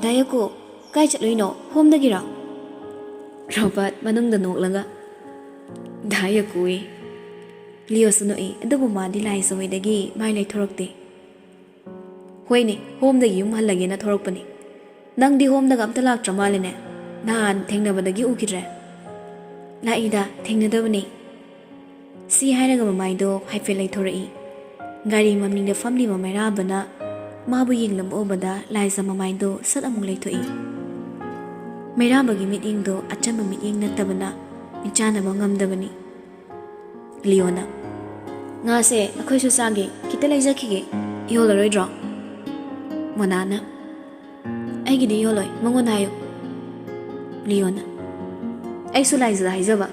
"ꯗꯥ ꯌꯥꯀꯣ, ꯀꯥꯏ ꯆꯠꯂꯨꯏꯅꯣ? ꯍꯣꯝꯗꯒꯤꯔꯣ?" ꯔꯣꯕꯥꯔꯠ ꯃꯅꯨꯡꯗ ꯅꯣꯛꯂꯒ, "ꯗꯥ ꯌꯥꯀꯣꯌꯦ꯫" ꯂꯤꯑꯣꯁꯨ ꯅꯣꯛꯏ, ꯑꯗꯨꯕꯨ ꯃꯥꯗꯤ ꯂꯥꯏꯖꯥ ꯍꯣꯏꯗꯒꯤ ꯃꯥꯏ ꯂꯩꯊꯣꯔꯛꯇꯦ꯫ "ꯍꯣꯏꯅꯦ, ꯍꯣꯝꯗꯒꯤ ꯌꯨꯝ ꯍꯜꯂꯒꯦꯅ ꯊꯣꯔꯛꯄꯅꯦ꯫ ꯅꯪꯗꯤ ꯍꯣꯝꯗꯒ ꯑꯝꯇ ꯂꯥꯛꯇ꯭ꯔ ꯃꯥꯜꯂꯦꯅꯦ꯫ ꯅꯍꯥꯟ ꯊꯦꯡꯅꯕꯗꯒꯤ ꯎꯈꯤꯗ꯭ꯔꯦ꯫" "ꯂꯥꯛꯏꯗ, ꯊꯦꯡꯅꯗꯕꯅꯦ꯫" ꯁꯤ ꯍꯥꯏꯔꯒ ꯃꯃꯥꯏꯗꯣ ꯍꯥꯏꯐꯦꯠ ꯂꯩꯊꯣꯔꯛꯏ꯫ ꯒꯥꯔꯤ ꯃꯅꯤꯡꯗ ꯐꯝꯂꯤꯕ ꯃꯩꯔꯥꯕꯅ ꯃꯥꯕꯨ ꯌꯦꯡꯂꯝꯕ ꯎꯕꯗ ꯂꯥꯏꯖꯥ ꯃꯃꯥꯏꯗꯣ ꯁꯠ ꯑꯃꯨꯛ ꯂꯩꯊꯣꯛꯏ꯫ ꯃꯩꯔꯥꯕꯒꯤ ꯃꯤꯠꯌꯦꯡꯗꯣ ꯑꯆꯝꯕ ꯃꯤꯠꯌꯦꯡ ꯅꯠꯇꯕꯅ ꯃꯤꯠꯆꯥꯟꯅꯕ ꯉꯝꯗꯕꯅꯤ꯫ ꯂꯤꯑꯣꯅ, "ꯉꯥꯁꯦ ꯑꯩꯈꯣꯏꯁꯨ ꯆꯥꯒꯦ, ꯈꯤꯇ ꯂꯩꯖꯈꯤꯒꯦ, ꯌꯣꯜꯂꯔꯣꯏꯗ꯭ꯔꯣ?" ꯃꯣꯅꯥꯅ, "ꯑꯩꯒꯤꯗꯤ ꯌꯣꯜꯂꯣꯏ, ꯃꯉꯣꯟꯗ ꯍꯥꯏꯌꯨ꯫" ꯂꯤꯑꯣꯅ, "ꯑꯩꯁꯨ ꯂꯥꯏꯖꯥꯗ ꯍꯥꯏꯖꯕ,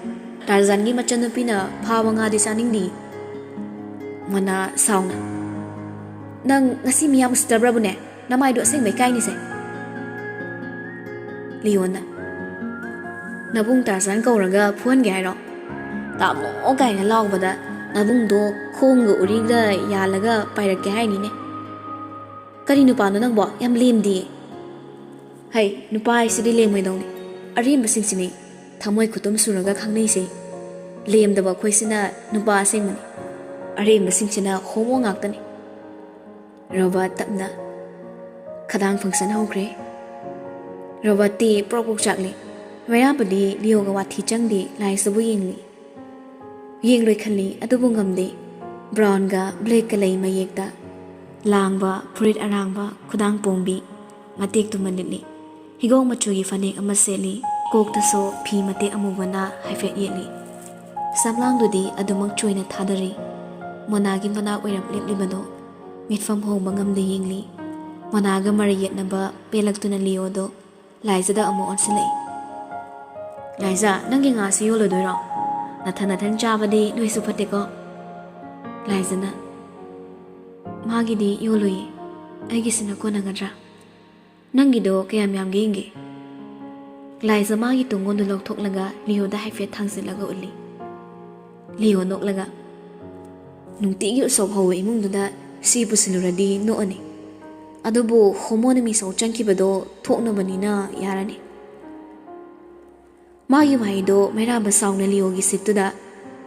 ꯇꯥꯔꯖꯥꯟꯒꯤ ꯃꯆꯟꯅꯨꯄꯤꯅ ꯐꯥꯕ ꯉꯥꯗꯤ ꯆꯥꯅꯤꯡꯗꯦ꯫" ꯃꯣꯅꯥ ꯁꯥꯎꯅ, "ꯅꯪ ꯉꯁꯤ ꯃꯤ ꯌꯥꯝ ꯎꯁꯤꯠꯇꯕ꯭ꯔꯕꯨꯅꯦ? ꯅꯃꯥꯏꯗꯣ ꯑꯁꯦꯡꯕꯩ ꯀꯥꯏꯅꯤꯁꯦ꯫" ꯂꯤꯑꯣꯅ, "ꯅꯕꯨꯡ ꯇꯥꯔꯖꯥꯟ ꯀꯧꯔꯒ ꯐꯨꯍꯟꯒꯦ ꯍꯥꯏꯔꯣ? ꯇꯥꯃꯣ ꯀꯥꯏꯅ ꯂꯥꯎꯕꯗ ꯅꯕꯨꯡꯗꯣ ꯈꯣꯡꯒ ꯎꯔꯤꯒ ꯌꯥꯜꯂꯒ ꯄꯥꯏꯔꯛꯀꯦ ꯍꯥꯏꯅꯤꯅꯦ꯫ ꯀꯔꯤ ꯅꯨꯄꯥꯅꯣ ꯅꯪꯕꯣ? ꯌꯥꯝ ꯂꯦꯝꯗꯤꯌꯦ꯫" "ꯍꯩ, ꯅꯨꯄꯥ ꯍꯥꯏꯁꯤꯗꯤ ꯂꯦꯝꯃꯣꯏꯗꯧꯅꯤ, ꯑꯔꯦꯝꯕꯁꯤꯡꯁꯤꯅꯤ꯫ ꯊꯃꯣꯏ ꯈꯨꯇꯨꯝ ꯁꯨꯔꯒ ꯈꯪꯅꯩꯁꯦ꯫ ꯂꯦꯝꯗꯕ ꯑꯩꯈꯣꯏꯁꯤꯅ ꯅꯨꯄꯥ ꯑꯁꯦꯡꯕꯅꯤ, ꯑꯔꯦꯝꯕꯁꯤꯡꯁꯤꯅ ꯍꯣꯃꯣ ꯉꯥꯛꯇꯅꯤ꯫ ꯔꯣꯕꯥꯔꯠ ꯇꯞꯅ ꯈꯗꯥꯡ ꯐꯪꯁꯟ ꯍꯧꯈ꯭ꯔꯦ꯫ ꯔꯣꯕꯥꯔꯠꯇꯤ ꯄ꯭ꯔꯣꯛ ꯄ꯭ꯔꯣꯛ ꯆꯥꯛꯂꯤ꯫ ꯃꯩꯔꯥꯕꯗꯤ ꯂꯤꯑꯣꯒ ꯋꯥꯊꯤ ꯆꯪꯗꯦ, ꯂꯥꯏꯁꯤꯕꯨ ꯌꯦꯡꯂꯤ꯫ ꯌꯦꯡꯂꯣꯏ ꯈꯜꯂꯤ, ꯑꯗꯨꯕꯨ ꯉꯝꯗꯦ꯫ ꯕ꯭ꯔꯥꯎꯟꯒ ꯕ꯭ꯂꯦꯛꯀ ꯂꯩ ꯃꯌꯦꯛꯇ ꯂꯥꯡꯕ ꯐꯨꯔꯤꯠ ꯑꯔꯥꯡꯕ, ꯈꯨꯗꯥꯡ ꯄꯣꯝꯕꯤ ꯃꯇꯦꯛꯇꯨꯃ ꯂꯤꯠꯂꯤ꯫ ꯍꯤꯒꯣꯛ ꯃꯆꯨꯒꯤ ꯐꯅꯦꯛ ꯑꯃ ꯁꯦꯠꯂꯤ, ꯀꯣꯛꯇꯁꯨ ꯐꯤ ꯃꯇꯦꯛ ꯑꯃꯨꯕꯅ ꯍꯥꯏꯐꯦꯠ ꯌꯦꯠꯂꯤ꯫ ꯁꯝꯂꯥꯡꯗꯨꯗꯤ ꯑꯗꯨꯃꯛ ꯆꯣꯏꯅ ꯊꯥꯗꯔꯤ꯫ ꯃꯣꯅꯥꯒꯤ ꯃꯅꯥꯛ ꯑꯣꯏꯔꯞ ꯂꯦꯞꯂꯤꯕꯗꯣ ꯃꯤꯠꯐꯝ ꯍꯣꯡꯕ ꯉꯝꯗ ꯌꯦꯡꯂꯤ꯫ ꯃꯣꯅꯥꯒ ꯃꯔꯩ ꯌꯦꯠꯅꯕ ꯄꯦꯜꯂꯛꯇꯨꯅ ꯂꯤꯑꯣꯗꯣ ꯂꯥꯏꯖꯥꯗ ꯑꯃꯨꯛ ꯑꯣꯟꯁꯤꯜꯂꯛꯏ꯫ "ꯂꯥꯏꯖꯥ, ꯅꯪꯒꯤ ꯉꯥꯁꯤ ꯌꯣꯜꯂꯨꯗꯣꯏꯔꯣ? ꯅꯊꯟ ꯅꯊꯟ ꯆꯥꯕꯗꯤ ꯅꯣꯏꯁꯨ ꯐꯠꯇꯦꯀꯣ꯫" ꯂꯥꯏꯖꯥꯅ, "ꯃꯥꯒꯤꯗꯤ ꯌꯣꯜꯂꯨꯏ, ꯑꯩꯒꯤꯁꯤꯅ ꯀꯣꯟꯅꯒꯗ꯭ꯔꯥ? ꯅꯪꯒꯤꯗꯣ ꯀꯌꯥꯝ ꯌꯥꯝꯒꯦ ꯌꯦꯡꯒꯦ꯫" ꯂꯥꯏꯖꯥ ꯃꯥꯒꯤ ꯇꯨꯡꯒꯣꯟꯗꯨ ꯂꯧꯊꯣꯛꯂꯒ ꯂꯤꯑꯣꯗ ꯍꯥꯏꯐꯦꯠ ꯊꯥꯡꯖꯤꯜꯂꯒ ꯎꯠꯂꯤ꯫ ꯂꯤꯑꯣ ꯅꯣꯛꯂꯒ, "ꯅꯨꯡꯇꯤꯒꯤ ꯎꯁꯣꯞ ꯍꯧꯕ ꯏꯃꯨꯡꯗꯨꯗ ꯁꯤ ꯄꯨꯁꯤꯜꯂꯨꯔꯗꯤ ꯅꯣꯛꯑꯅꯤ꯫ ꯑꯗꯨꯕꯨ ꯍꯣꯃꯣꯅ ꯃꯤꯁꯧ ꯆꯪꯈꯤꯕꯗꯣ ꯊꯣꯛꯅꯕꯅꯤꯅ ꯌꯥꯔꯅꯤ꯫" ꯃꯥꯒꯤ ꯋꯥꯍꯩꯗꯣ ꯃꯩꯔꯥꯕ ꯁꯥꯎꯅ ꯂꯤꯑꯣꯒꯤ ꯁꯤꯠꯇꯨꯗ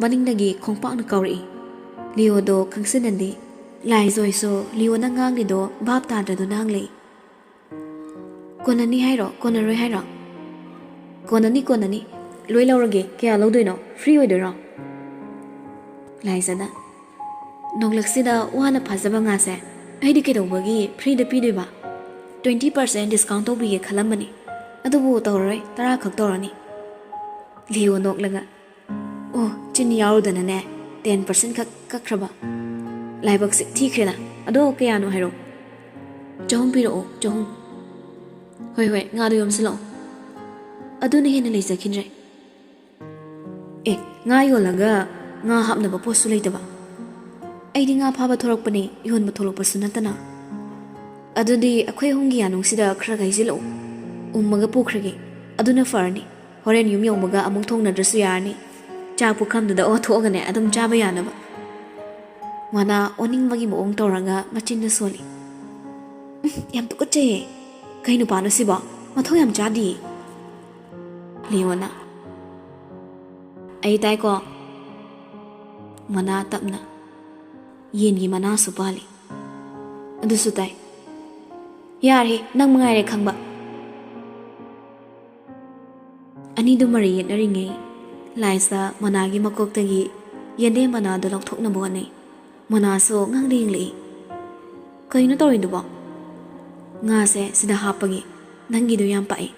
ꯃꯅꯤꯡꯗꯒꯤ ꯈꯣꯡꯄꯥꯛꯅ ꯀꯥꯎꯔꯛꯏ꯫ ꯂꯤꯑꯣꯗꯣ ꯈꯪꯁꯤꯟꯅꯗꯦ꯫ ꯂꯥꯏꯖꯣꯏꯁꯨ ꯂꯤꯑꯣꯅ ꯉꯥꯡꯂꯤꯗꯣ ꯚꯥꯞ ꯇꯥꯗ꯭ꯔꯗꯨꯅ ꯍꯪꯂꯛꯏ, "ꯀꯣꯟꯅꯅꯤ ꯍꯥꯏꯔꯣ, ꯀꯣꯟꯅꯔꯣꯏ ꯍꯥꯏꯔꯣ?" "ꯀꯣꯟꯅꯅꯤ, ꯀꯣꯟꯅꯅꯤ꯫ ꯂꯣꯏ ꯂꯧꯔꯒꯦ꯫ ꯀꯌꯥ ꯂꯧꯗꯣꯏꯅꯣ? ꯐ꯭ꯔꯤ ꯑꯣꯏꯗꯣꯏꯔꯣ?" ꯂꯥꯏꯖꯥꯅ, "ꯅꯣꯡꯂꯛꯁꯤꯗ ꯋꯥꯅ ꯐꯥꯖꯕ ꯉꯥꯁꯦ ꯑꯩꯗꯤ ꯀꯩꯗꯧꯕꯒꯤ ꯐ꯭ꯔꯤꯗ ꯄꯤꯗꯣꯏꯕ? ꯇ꯭ꯋꯦꯟꯇꯤ ꯄꯥꯔꯁꯦꯟ ꯗꯤꯁꯀꯥꯎꯟ ꯇꯧꯕꯤꯒꯦ ꯈꯜꯂꯝꯕꯅꯤ, ꯑꯗꯨꯕꯨ ꯇꯧꯔꯔꯣꯏ, ꯇꯔꯥ ꯈꯛ ꯇꯧꯔꯅꯤ꯫" ꯂꯤꯑꯣ ꯅꯣꯛꯂꯒ, "ꯑꯣ, ꯆꯤꯅꯤ ꯌꯥꯎꯔꯨꯗꯅꯅꯦ, ꯇꯦꯟ ꯄꯥꯔꯁꯦꯟ ꯈꯛ ꯀꯛꯈ꯭ꯔꯕ꯫ ꯂꯥꯏꯕꯛꯁꯦ ꯊꯤꯈ꯭ꯔꯦꯗ꯫ ꯑꯗꯣ ꯀꯌꯥꯅꯣ ꯍꯥꯏꯔꯣ?" "ꯆꯍꯨꯝ ꯄꯤꯔꯛꯑꯣ, ꯆꯍꯨꯝ꯫" "ꯍꯣꯏ, ꯍꯣꯏ, ꯉꯥꯗꯣ ꯌꯣꯝꯁꯤꯜꯂꯛꯑꯣ꯫" ꯑꯗꯨꯅ ꯍꯦꯟꯅ ꯂꯩꯖꯈꯤꯗ꯭ꯔꯦ꯫ "ꯑꯦ, ꯉꯥ ꯌꯣꯜꯂꯒ ꯉꯥ ꯍꯥꯞꯅꯕ ꯄꯣꯠꯁꯨ ꯂꯩꯇꯕ? ꯑꯩꯗꯤ ꯉꯥ ꯐꯥꯕ ꯊꯣꯔꯛꯄꯅꯦ, ꯌꯣꯟꯕ ꯊꯣꯛꯂꯛꯄꯁꯨ ꯅꯠꯇꯅ꯫" "ꯑꯗꯨꯗꯤ ꯑꯩꯈꯣꯏ ꯑꯍꯨꯝꯒꯤ ꯌꯥꯅꯨꯡꯁꯤꯗ ꯈꯔ ꯍꯩꯖꯤꯜꯂꯛꯎ, ꯎꯝꯃꯒ ꯄꯨꯈ꯭ꯔꯒꯦ꯫ ꯑꯗꯨꯅ ꯐꯔꯅꯤ꯫ ꯍꯣꯔꯦꯟ ꯌꯨꯝ ꯌꯧꯕꯒ ꯑꯃꯨꯛ ꯊꯣꯡꯅꯗ꯭ꯔꯁꯨ ꯌꯥꯔꯅꯤ꯫ ꯆꯥꯛ ꯄꯨꯈꯝꯗꯨꯗ ꯑꯣꯊꯣꯛꯑꯒꯅꯦ ꯑꯗꯨꯝ ꯆꯥꯕ ꯌꯥꯅꯕ꯫" ꯃꯣꯅꯥ ꯑꯣꯅꯤꯡꯕꯒꯤ ꯃꯑꯣꯡ ꯇꯧꯔꯒ ꯃꯆꯤꯟꯗ ꯁꯣꯜꯂꯤ꯫ "ꯎꯝ, ꯌꯥꯝ ꯇꯨꯀꯠꯆꯩꯌꯦ꯫ ꯀꯩ ꯅꯨꯄꯥꯅꯣ ꯁꯤꯕꯣ? ꯃꯊꯧ ꯌꯥꯝ ꯆꯥꯗꯤꯌꯦ꯫" ꯂꯤꯑꯣꯅ, ꯑꯩ ꯇꯥꯏꯀꯣ꯫ ꯃꯅꯥ ꯇꯞꯅ꯫ ꯌꯦꯟꯒꯤ ꯃꯅꯥꯁꯨ ꯄꯥꯜꯂꯤ꯫ ꯑꯗꯨꯁꯨ ꯇꯥꯏ꯫ ꯌꯥꯔꯦ, ꯅꯪ ꯃꯉꯥꯏꯔꯦ ꯈꯪꯕ꯫ ꯑꯅꯤꯗꯨ ꯃꯔꯩ ꯌꯦꯠꯅꯔꯤꯉꯩ, ꯂꯥꯏꯖ ꯃꯅꯥꯒꯤ ꯃꯀꯣꯛꯇꯒꯤ ꯌꯦꯟꯗꯦꯝ ꯃꯅꯥꯗꯨ ꯂꯧꯊꯣꯛꯅꯕ ꯍꯣꯠꯅꯩ꯫ ꯃꯅꯥꯁꯨ ꯉꯥꯡꯗ ꯌꯦꯡꯂꯛꯏ꯫ "ꯀꯩꯅꯣ ꯇꯧꯔꯤꯗꯨꯕꯣ?" "ꯉꯥꯁꯦ ꯁꯤꯗ ꯍꯥꯞꯄꯒꯤ꯫ ꯅꯪꯒꯤꯗꯨ ꯌꯥꯝ ꯄꯥꯛꯏ꯫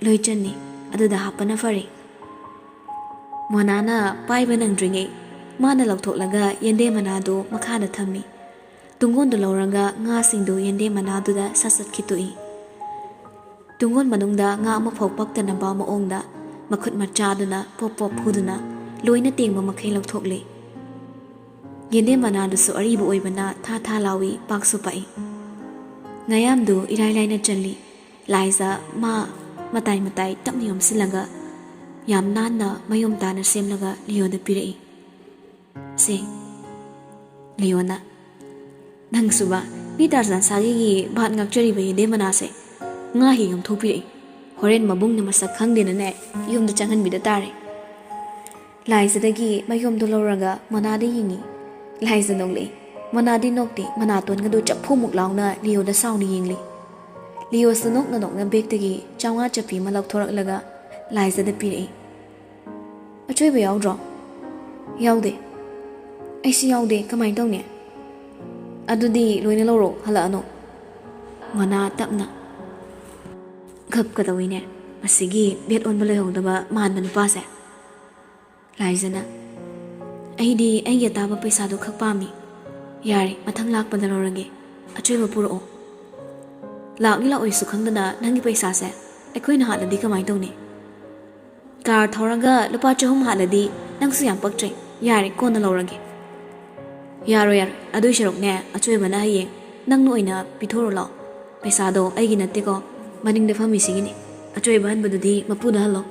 ꯂꯣꯏ ꯆꯟꯅꯤ꯫ ꯑꯗꯨꯗ ꯍꯥꯞꯄꯅ ꯐꯔꯦ꯫" ꯃꯣꯅꯥꯅ ꯄꯥꯏꯕ ꯅꯪꯗ꯭ꯔꯤꯉꯩ, ꯃꯥꯅ ꯂꯧꯊꯣꯛꯂꯒ ꯌꯦꯟꯗꯦꯝ ꯃꯅꯥꯗꯨ ꯃꯈꯥꯗ ꯊꯝꯃꯤ꯫ ꯇꯨꯡꯒꯣꯟꯗꯨ ꯂꯧꯔꯒ ꯉꯥꯁꯤꯡꯗꯨ ꯌꯦꯟꯗꯦꯝ ꯃꯅꯥꯗꯨꯗ ꯁꯠ ꯁꯠ ꯈꯤꯠꯇꯣꯛꯏ꯫ ꯇꯨꯡꯒꯣꯟ ꯃꯅꯨꯡꯗ ꯉꯥ ꯑꯃꯐꯥꯎ ꯄꯛꯇꯅꯕ ꯃꯑꯣꯡꯗ ꯃꯈꯨꯠ ꯃꯆꯥꯗꯨꯅ ꯄꯣꯞ ꯄꯣꯞ ꯐꯨꯗꯨꯅ ꯂꯣꯏꯅ ꯇꯦꯡꯕ ꯃꯈꯩ ꯂꯧꯊꯣꯛꯂꯦ꯫ ꯌꯦꯟꯗꯦꯝ ꯃꯅꯥꯗꯨꯁꯨ ꯑꯔꯤꯕ ꯑꯣꯏꯕꯅ ꯊꯥ ꯊꯥ ꯂꯥꯎꯏ, ꯄꯥꯛꯁꯨ ꯄꯥꯛꯏ꯫ ꯉꯥꯌꯥꯝꯗꯨ ꯏꯔꯥꯏ ꯂꯥꯏꯅ ꯆꯜꯂꯤ꯫ ꯂꯥꯏꯖ ꯃꯥ ꯃꯇꯥꯏ ꯃꯇꯥꯏ ꯇꯞꯅ ꯌꯣꯝꯁꯤꯜꯂꯒ ꯌꯥꯝ ꯅꯥꯟꯅ ꯃꯌꯣꯝ ꯇꯥꯅ ꯁꯦꯝꯂꯒ ꯂꯤꯌꯣꯗ ꯄꯤꯔꯛꯏ꯫ "ꯁꯦ꯫" ꯂꯤꯌꯣꯅ, "ꯅꯪꯁꯨꯕ, ꯃꯤ ꯇꯥꯔꯖꯥꯟ ꯁꯥꯒꯤꯒꯤ ꯚꯥꯠ ꯉꯥꯛꯆꯔꯤꯕ ꯌꯦꯟꯗꯦꯝ ꯃꯅꯥꯁꯦ ꯉꯥ ꯍꯦꯛ ꯌꯣꯝꯊꯣꯛꯄꯤꯔꯛꯏ꯫ ꯍꯣꯔꯦꯟ ꯃꯕꯨꯡꯅ ꯃꯁꯛ ꯈꯪꯗꯦꯅꯅꯦ, ꯌꯨꯝꯗ ꯆꯪꯍꯟꯕꯤꯗ ꯇꯥꯔꯦ꯫" ꯂꯥꯏꯖꯗꯒꯤ ꯃꯌꯣꯝꯗꯣ ꯂꯧꯔꯒ ꯃꯅꯥꯗ ꯌꯦꯡꯉꯤ꯫ ꯂꯥꯏꯖ ꯅꯣꯛꯂꯛꯏ꯫ ꯃꯅꯥꯗꯤ ꯅꯣꯛꯇꯦ, ꯃꯅꯥꯇꯣꯟꯒꯗꯨ ꯆꯐꯨꯃꯨꯛ ꯂꯥꯎꯅ ꯂꯤꯌꯣꯗ ꯁꯥꯎꯅ ꯌꯦꯡꯂꯤ꯫ ꯂꯤꯌꯣꯁꯨ ꯅꯣꯛꯅ ꯅꯣꯛꯅ ꯕꯦꯛꯇꯒꯤ ꯆꯥꯝꯃꯉꯥ ꯆꯞꯄꯤ ꯑꯃ ꯂꯧꯊꯣꯔꯛꯂꯒ ꯂꯥꯏꯖꯗ ꯄꯤꯔꯛꯏ꯫ "ꯑꯆꯣꯏꯕ ꯌꯥꯎꯗ꯭ꯔꯣ?" "ꯌꯥꯎꯗꯦ꯫" "ꯑꯩꯁꯨ ꯌꯥꯎꯗꯦ, ꯀꯃꯥꯏꯅ ꯇꯧꯅꯤ?" "ꯑꯗꯨꯗꯤ ꯂꯣꯏꯅ ꯂꯧꯔꯣ, ꯍꯜꯂꯛꯑꯅꯨ꯫" ꯃꯅꯥ ꯇꯞꯅ꯫ ꯒꯞ ꯀꯗꯧꯏꯅꯦ, ꯃꯁꯤꯒꯤ ꯕꯦꯠ ꯑꯣꯟꯕ ꯂꯣꯏꯍꯧꯗꯕ ꯃꯥꯟꯕ ꯅꯨꯄꯥꯁꯦ꯫ ꯂꯥꯏꯖꯅ, "ꯑꯩꯗꯤ ꯑꯩꯒꯤ ꯑꯇꯥꯕ ꯄꯩꯁꯥꯗꯣ ꯈꯛ ꯄꯥꯝꯃꯤ꯫ ꯌꯥꯔꯦ, ꯃꯊꯪ ꯂꯥꯛꯄꯗ ꯂꯧꯔꯒꯦ꯫ ꯑꯆꯣꯏꯕ ꯄꯨꯔꯛꯑꯣ꯫" "ꯂꯥꯛꯅꯤ ꯂꯥꯛꯑꯣꯏꯁꯨ ꯈꯪꯗꯅ ꯅꯪꯒꯤ ꯄꯩꯁꯥꯁꯦ ꯑꯩꯈꯣꯏꯅ ꯍꯥꯠꯂꯗꯤ ꯀꯃꯥꯏꯅ ꯇꯧꯅꯤ?" "ꯀꯥꯔ ꯊꯧꯔꯒ ꯂꯨꯄꯥ ꯆꯍꯨꯝ ꯍꯥꯠꯂꯗꯤ ꯅꯪꯁꯨ ꯌꯥꯝ ꯄꯛꯇ꯭ꯔꯦ꯫ ꯌꯥꯔꯦ, ꯀꯣꯟꯅ ꯂꯧꯔꯒꯦ꯫" "ꯌꯥꯔꯣꯏ, ꯌꯥꯔꯣꯏ꯫ ꯑꯗꯨꯏ ꯁꯔꯨꯛꯅꯦ, ꯑꯆꯣꯏꯕꯅ ꯍꯌꯦꯡ ꯅꯪꯅ ꯑꯣꯏꯅ ꯄꯤꯊꯣꯔꯣ ꯂꯥꯛꯑꯣ꯫ ꯄꯩꯁꯥꯗꯣ ꯑꯩꯒꯤ ꯅꯠꯇꯦꯀꯣ, ꯃꯅꯤꯡꯗ ꯐꯝꯃꯤꯁꯤꯒꯤꯅꯤ꯫ ꯑꯆꯣꯏꯕ ꯍꯟꯕꯗꯨꯗꯤ ꯃꯄꯨꯗ ꯍꯜꯂꯣ꯫"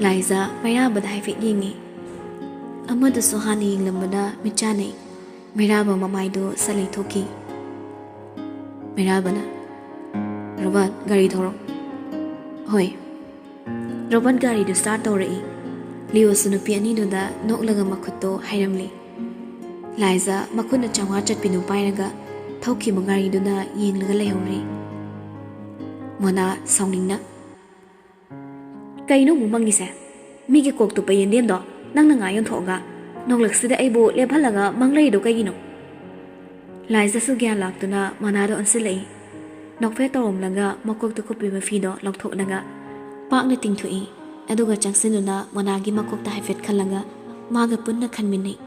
ꯂꯥꯏꯖ ꯃꯩꯔꯥꯕꯗ ꯍꯥꯏꯐꯦꯠ ꯌꯦꯡꯉꯤ꯫ ꯑꯃꯗꯨꯁꯨ ꯍꯥꯟꯅ ꯌꯦꯡꯂꯝꯕꯗ ꯃꯤꯠ ꯆꯥꯟꯅꯩ꯫ ꯃꯩꯔꯥꯕ ꯃꯃꯥꯏꯗꯨ ꯁꯠ ꯂꯩꯊꯣꯛꯈꯤ꯫ ꯃꯩꯔꯥꯕꯅ, "ꯔꯣꯕꯥꯔꯠ, ꯒꯥꯔꯤ ꯊꯧꯔꯣ꯫" "ꯍꯣꯏ꯫" ꯔꯣꯕꯔꯠ ꯒꯥꯔꯤꯗꯨ ꯁ꯭ꯇꯥꯔꯠ ꯇꯧꯔꯛꯏ꯫ ꯂꯤꯑꯣꯁꯨ ꯅꯨꯄꯤ ꯑꯅꯤꯗꯨꯗ ꯅꯣꯛꯂꯒ ꯃꯈꯨꯠꯇꯣ ꯍꯥꯏꯔꯝꯂꯤ꯫ ꯂꯥꯏꯖꯥ ꯃꯈꯨꯠꯅ ꯆꯥꯝꯃꯉꯥ ꯆꯠꯄꯤꯗꯨ ꯄꯥꯏꯔꯒ ꯊꯧꯈꯤꯕ ꯒꯥꯔꯤꯗꯨꯅ ꯌꯦꯡꯂꯒ ꯂꯩꯍꯧꯔꯤ꯫ ꯃꯣꯅꯥ ꯁꯥꯎꯅꯤꯡꯅ, "ꯀꯩꯅꯣ ꯑꯃꯨꯛ ꯃꯪꯉꯤꯁꯦ? ꯃꯤꯒꯤ ꯀꯣꯛ ꯇꯨꯞꯄ ꯌꯦꯟꯗꯦꯝꯗꯣ ꯅꯪꯅ ꯉꯥ ꯌꯣꯟꯊꯣꯛꯑꯒ ꯅꯣꯛꯂꯛꯁꯤꯗ ꯑꯩꯕꯨ ꯂꯦꯞꯍꯜꯂꯒ ꯃꯪ ꯂꯩꯔꯤꯗꯣ ꯀꯩꯒꯤꯅꯣ?" ꯂꯥꯏꯖꯥꯁꯨ ꯒ꯭ꯌꯥꯟ ꯂꯥꯛꯇꯨꯅ ꯃꯣꯅꯥꯗ ꯑꯣꯟꯁꯤꯜꯂꯛꯏ꯫ ꯅꯣꯛꯐꯦꯠ ꯇꯧꯔꯝꯂꯒ ꯃꯀꯣꯛꯇ ꯀꯨꯞꯄꯤꯕ ꯐꯤꯗꯣ ꯂꯧꯊꯣꯛꯂꯒ ꯄꯥꯛꯅ ꯇꯤꯡꯊꯣꯛꯏ꯫ ꯑꯗꯨꯒ ꯆꯪꯁꯤꯟꯗꯨꯅ ꯃꯣꯅꯥꯒꯤ ꯃꯀꯣꯛꯇ ꯍꯥꯏꯐꯦꯠ ꯈꯜꯂꯒ ꯃꯥꯒ ꯄꯨꯟꯅ ꯈꯟꯃꯤꯟꯅꯩ꯫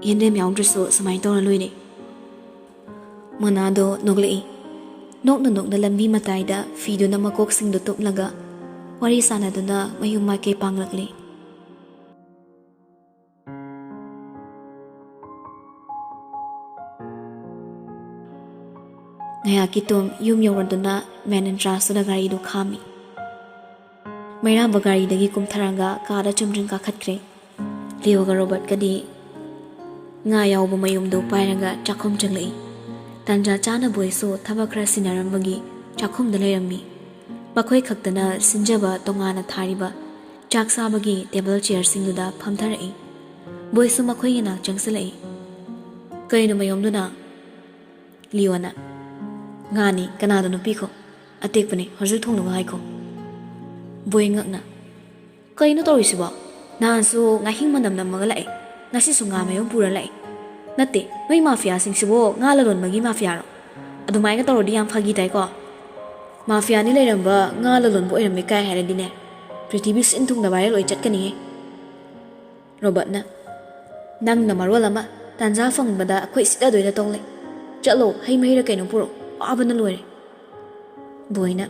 "ꯌꯦꯟꯗꯦꯝ ꯌꯥꯎꯗ꯭ꯔꯁꯨ ꯁꯨꯃꯥꯏꯅ ꯇꯧꯔ ꯂꯣꯏꯔꯦ꯫" ꯃꯣꯅꯥꯗꯣ ꯅꯣꯛꯂꯛꯏ꯫ ꯅꯣꯛꯅ ꯅꯣꯛꯅ ꯂꯝꯕꯤ ꯃꯇꯥꯏꯗ ꯐꯤꯗꯨꯅ ꯃꯀꯣꯛꯁꯤꯡꯗꯨ ꯇꯨꯞꯂꯒ ꯋꯥꯔꯤ ꯁꯥꯟꯅꯗꯨꯅ ꯃꯌꯨꯝ ꯃꯥꯏꯀꯩ ꯄꯥꯡꯂꯛꯂꯤ꯫ ꯉꯥꯏꯍꯥꯛꯀꯤ ꯇꯨꯡ ꯌꯨꯝ ꯌꯧꯔꯗꯨꯅ ꯃꯦꯟ ꯑꯦꯟꯇ꯭ꯔꯥꯟꯁꯇꯨꯗ ꯒꯥꯔꯤꯗꯨ ꯈꯥꯝꯃꯤ꯫ ꯃꯩꯔꯥꯕ ꯒꯥꯔꯤꯗꯒꯤ ꯀꯨꯝꯊꯔꯒ ꯀꯥꯗ ꯆꯨꯝꯗ꯭ꯔꯤꯡ ꯀꯥꯈꯠꯈ꯭ꯔꯦ꯫ ꯂꯤꯑꯣꯒ ꯔꯣꯕꯔꯠꯀꯗꯤ ꯉꯥ ꯌꯥꯎꯕ ꯃꯌꯨꯝꯗꯨ ꯄꯥꯏꯔꯒ ꯆꯥꯛꯈꯨꯝ ꯆꯪꯂꯛꯏ꯫ ꯇꯥꯟꯖꯥ ꯆꯥꯅ ꯕꯣꯏꯁꯨ ꯊꯕꯛ ꯈꯔ ꯁꯤꯟꯅꯔꯝꯕꯒꯤ ꯆꯥꯛꯈꯨꯝꯗ ꯂꯩꯔꯝꯃꯤ꯫ ꯃꯈꯣꯏ ꯈꯛꯇꯅ ꯁꯤꯟꯖꯕ ꯇꯣꯉꯥꯟꯅ ꯊꯥꯔꯤꯕ ꯆꯥꯛ ꯆꯥꯕꯒꯤ ꯇꯦꯕꯜ ꯆꯤꯌꯔꯁꯤꯡꯗꯨꯗ ꯐꯝꯊꯔꯛꯏ꯫ ꯕꯣꯏꯁꯨ ꯃꯈꯣꯏꯒꯤ ꯅꯥꯛ ꯆꯪꯁꯤꯜꯂꯛꯏ꯫ "ꯀꯩꯅꯣ ꯃꯌꯨꯝꯗꯨꯅ?" ꯂꯤꯑꯣꯅ, "ꯉꯥꯅꯤ, ꯀꯅꯥꯗꯅꯣ ꯄꯤꯈꯣ꯫ ꯑꯇꯦꯛꯄꯅꯦ, ꯍꯧꯖꯤꯛ ꯊꯣꯡꯅꯕ ꯍꯥꯏꯈꯣ꯫" ꯕꯣꯏ ꯉꯛꯅ, "ꯀꯩꯅꯣ ꯇꯧꯔꯤꯁꯤꯕꯣ? ꯅꯍꯥꯟꯁꯨ ꯉꯥꯍꯤꯡ ꯃꯅꯝ ꯅꯝꯃꯒ ꯂꯥꯛꯑꯦ, ꯉꯁꯤꯁꯨ ꯉꯥ ꯃꯌꯨꯝ ꯄꯨꯔ ꯂꯥꯛꯑꯦ꯫ ꯅꯠꯇꯦ, ꯅꯣꯏ ꯃꯥꯐꯤꯌꯥꯁꯤꯡꯁꯤꯕꯨ ꯉꯥ ꯂꯂꯣꯟꯕꯒꯤ ꯃꯥꯐꯤꯌꯥꯔꯣ? ꯑꯗꯨꯃꯥꯏꯅ ꯇꯧꯔꯗꯤ ꯌꯥꯝ ꯐꯥꯒꯤ ꯇꯥꯏꯀꯣ꯫ ꯃꯥꯐꯤꯌꯥꯅꯤ ꯂꯩꯔꯝꯕ ꯉꯥ ꯂꯂꯣꯟꯕ ꯑꯣꯏꯔꯝꯃꯦ ꯀꯥꯏ ꯍꯥꯏꯔꯗꯤꯅꯦ, ꯄ꯭ꯔꯤꯊꯤꯕꯤ ꯁꯤꯟ ꯊꯨꯡꯅ ꯚꯥꯏꯔꯦꯜ ꯑꯣꯏ ꯆꯠꯀꯅꯤꯍꯦ꯫" ꯔꯣꯕꯔꯠꯅ, "ꯅꯪꯅ ꯃꯔꯣꯜ ꯑꯃ, ꯇꯥꯟꯖꯥ ꯐꯪꯕꯗ ꯑꯩꯈꯣꯏ ꯁꯤꯠꯅꯗꯣꯏꯗ ꯇꯧ ꯂꯩ꯫ ꯆꯠꯂꯣ, ꯍꯩ ꯃꯍꯤꯔ ꯀꯩꯅꯣ ꯄꯨꯔꯛꯑꯣ, ꯋꯥꯕꯅ ꯂꯣꯏꯔꯦ꯫" ꯕꯣꯏꯅ,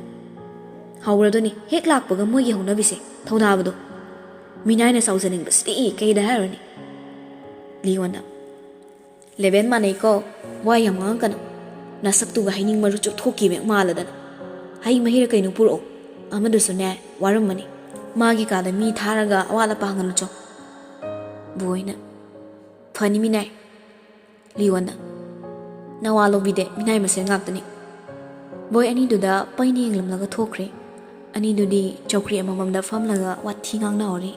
"ꯍꯧꯔꯗꯣꯏꯅꯤ, ꯍꯦꯛ ꯂꯥꯛꯄꯒ ꯃꯣꯏꯒꯤ ꯍꯧꯅꯕꯤꯁꯦ, ꯊꯧꯅꯥꯕꯗꯣ꯫ ꯃꯤꯅꯥꯏꯅ ꯆꯥꯎꯖꯅꯤꯡꯕꯁꯤꯗꯤ ꯀꯩꯗ ꯍꯥꯏꯔꯨꯅꯤ꯫" ꯂꯤꯑꯣꯅ, "ꯂꯦꯚꯦꯜ ꯃꯥꯟꯅꯩꯀꯣ, ꯋꯥ ꯌꯥꯝ ꯉꯥꯡꯉꯛꯀꯅꯨ꯫ ꯅꯁꯛꯇꯨꯒ ꯍꯩꯅꯤꯡ ꯃꯔꯨ ꯆꯨꯞꯊꯣꯛꯈꯤꯕ ꯍꯦꯛ ꯃꯥꯜꯂꯗꯅ꯫ ꯍꯩ ꯃꯍꯤꯔ ꯀꯩꯅꯣ ꯄꯨꯔꯛꯑꯣ, ꯑꯃꯗꯨꯁꯨꯅꯦ ꯋꯥꯔꯝꯃꯅꯤ꯫ ꯃꯥꯒꯤ ꯀꯥꯗ ꯃꯤ ꯊꯥꯔꯒ ꯑꯋꯥꯠ ꯑꯄꯥ ꯍꯪꯒꯅꯨ ꯆꯣ꯫" ꯕꯣꯏꯅ, "ꯐꯅꯤ ꯃꯤꯅꯥꯏ꯫" ꯂꯤꯑꯣꯅ, "ꯅꯋꯥ ꯂꯧꯕꯤꯗꯦ, ꯃꯤꯅꯥꯏ ꯃꯁꯦꯟ ꯉꯥꯛꯇꯅꯤ꯫" ꯕꯣꯏ ꯑꯅꯤꯗꯨꯗ ꯄꯩꯅ ꯌꯦꯡꯂꯝꯂꯒ ꯊꯣꯛꯈ꯭ꯔꯦ꯫ ꯑꯅꯤꯗꯨꯗꯤ ꯆꯧꯀ꯭ꯔꯤ ꯑꯃꯃꯝꯗ ꯐꯝꯂꯒ ꯋꯥꯊꯤ ꯉꯥꯡꯅꯍꯧꯔꯤ꯫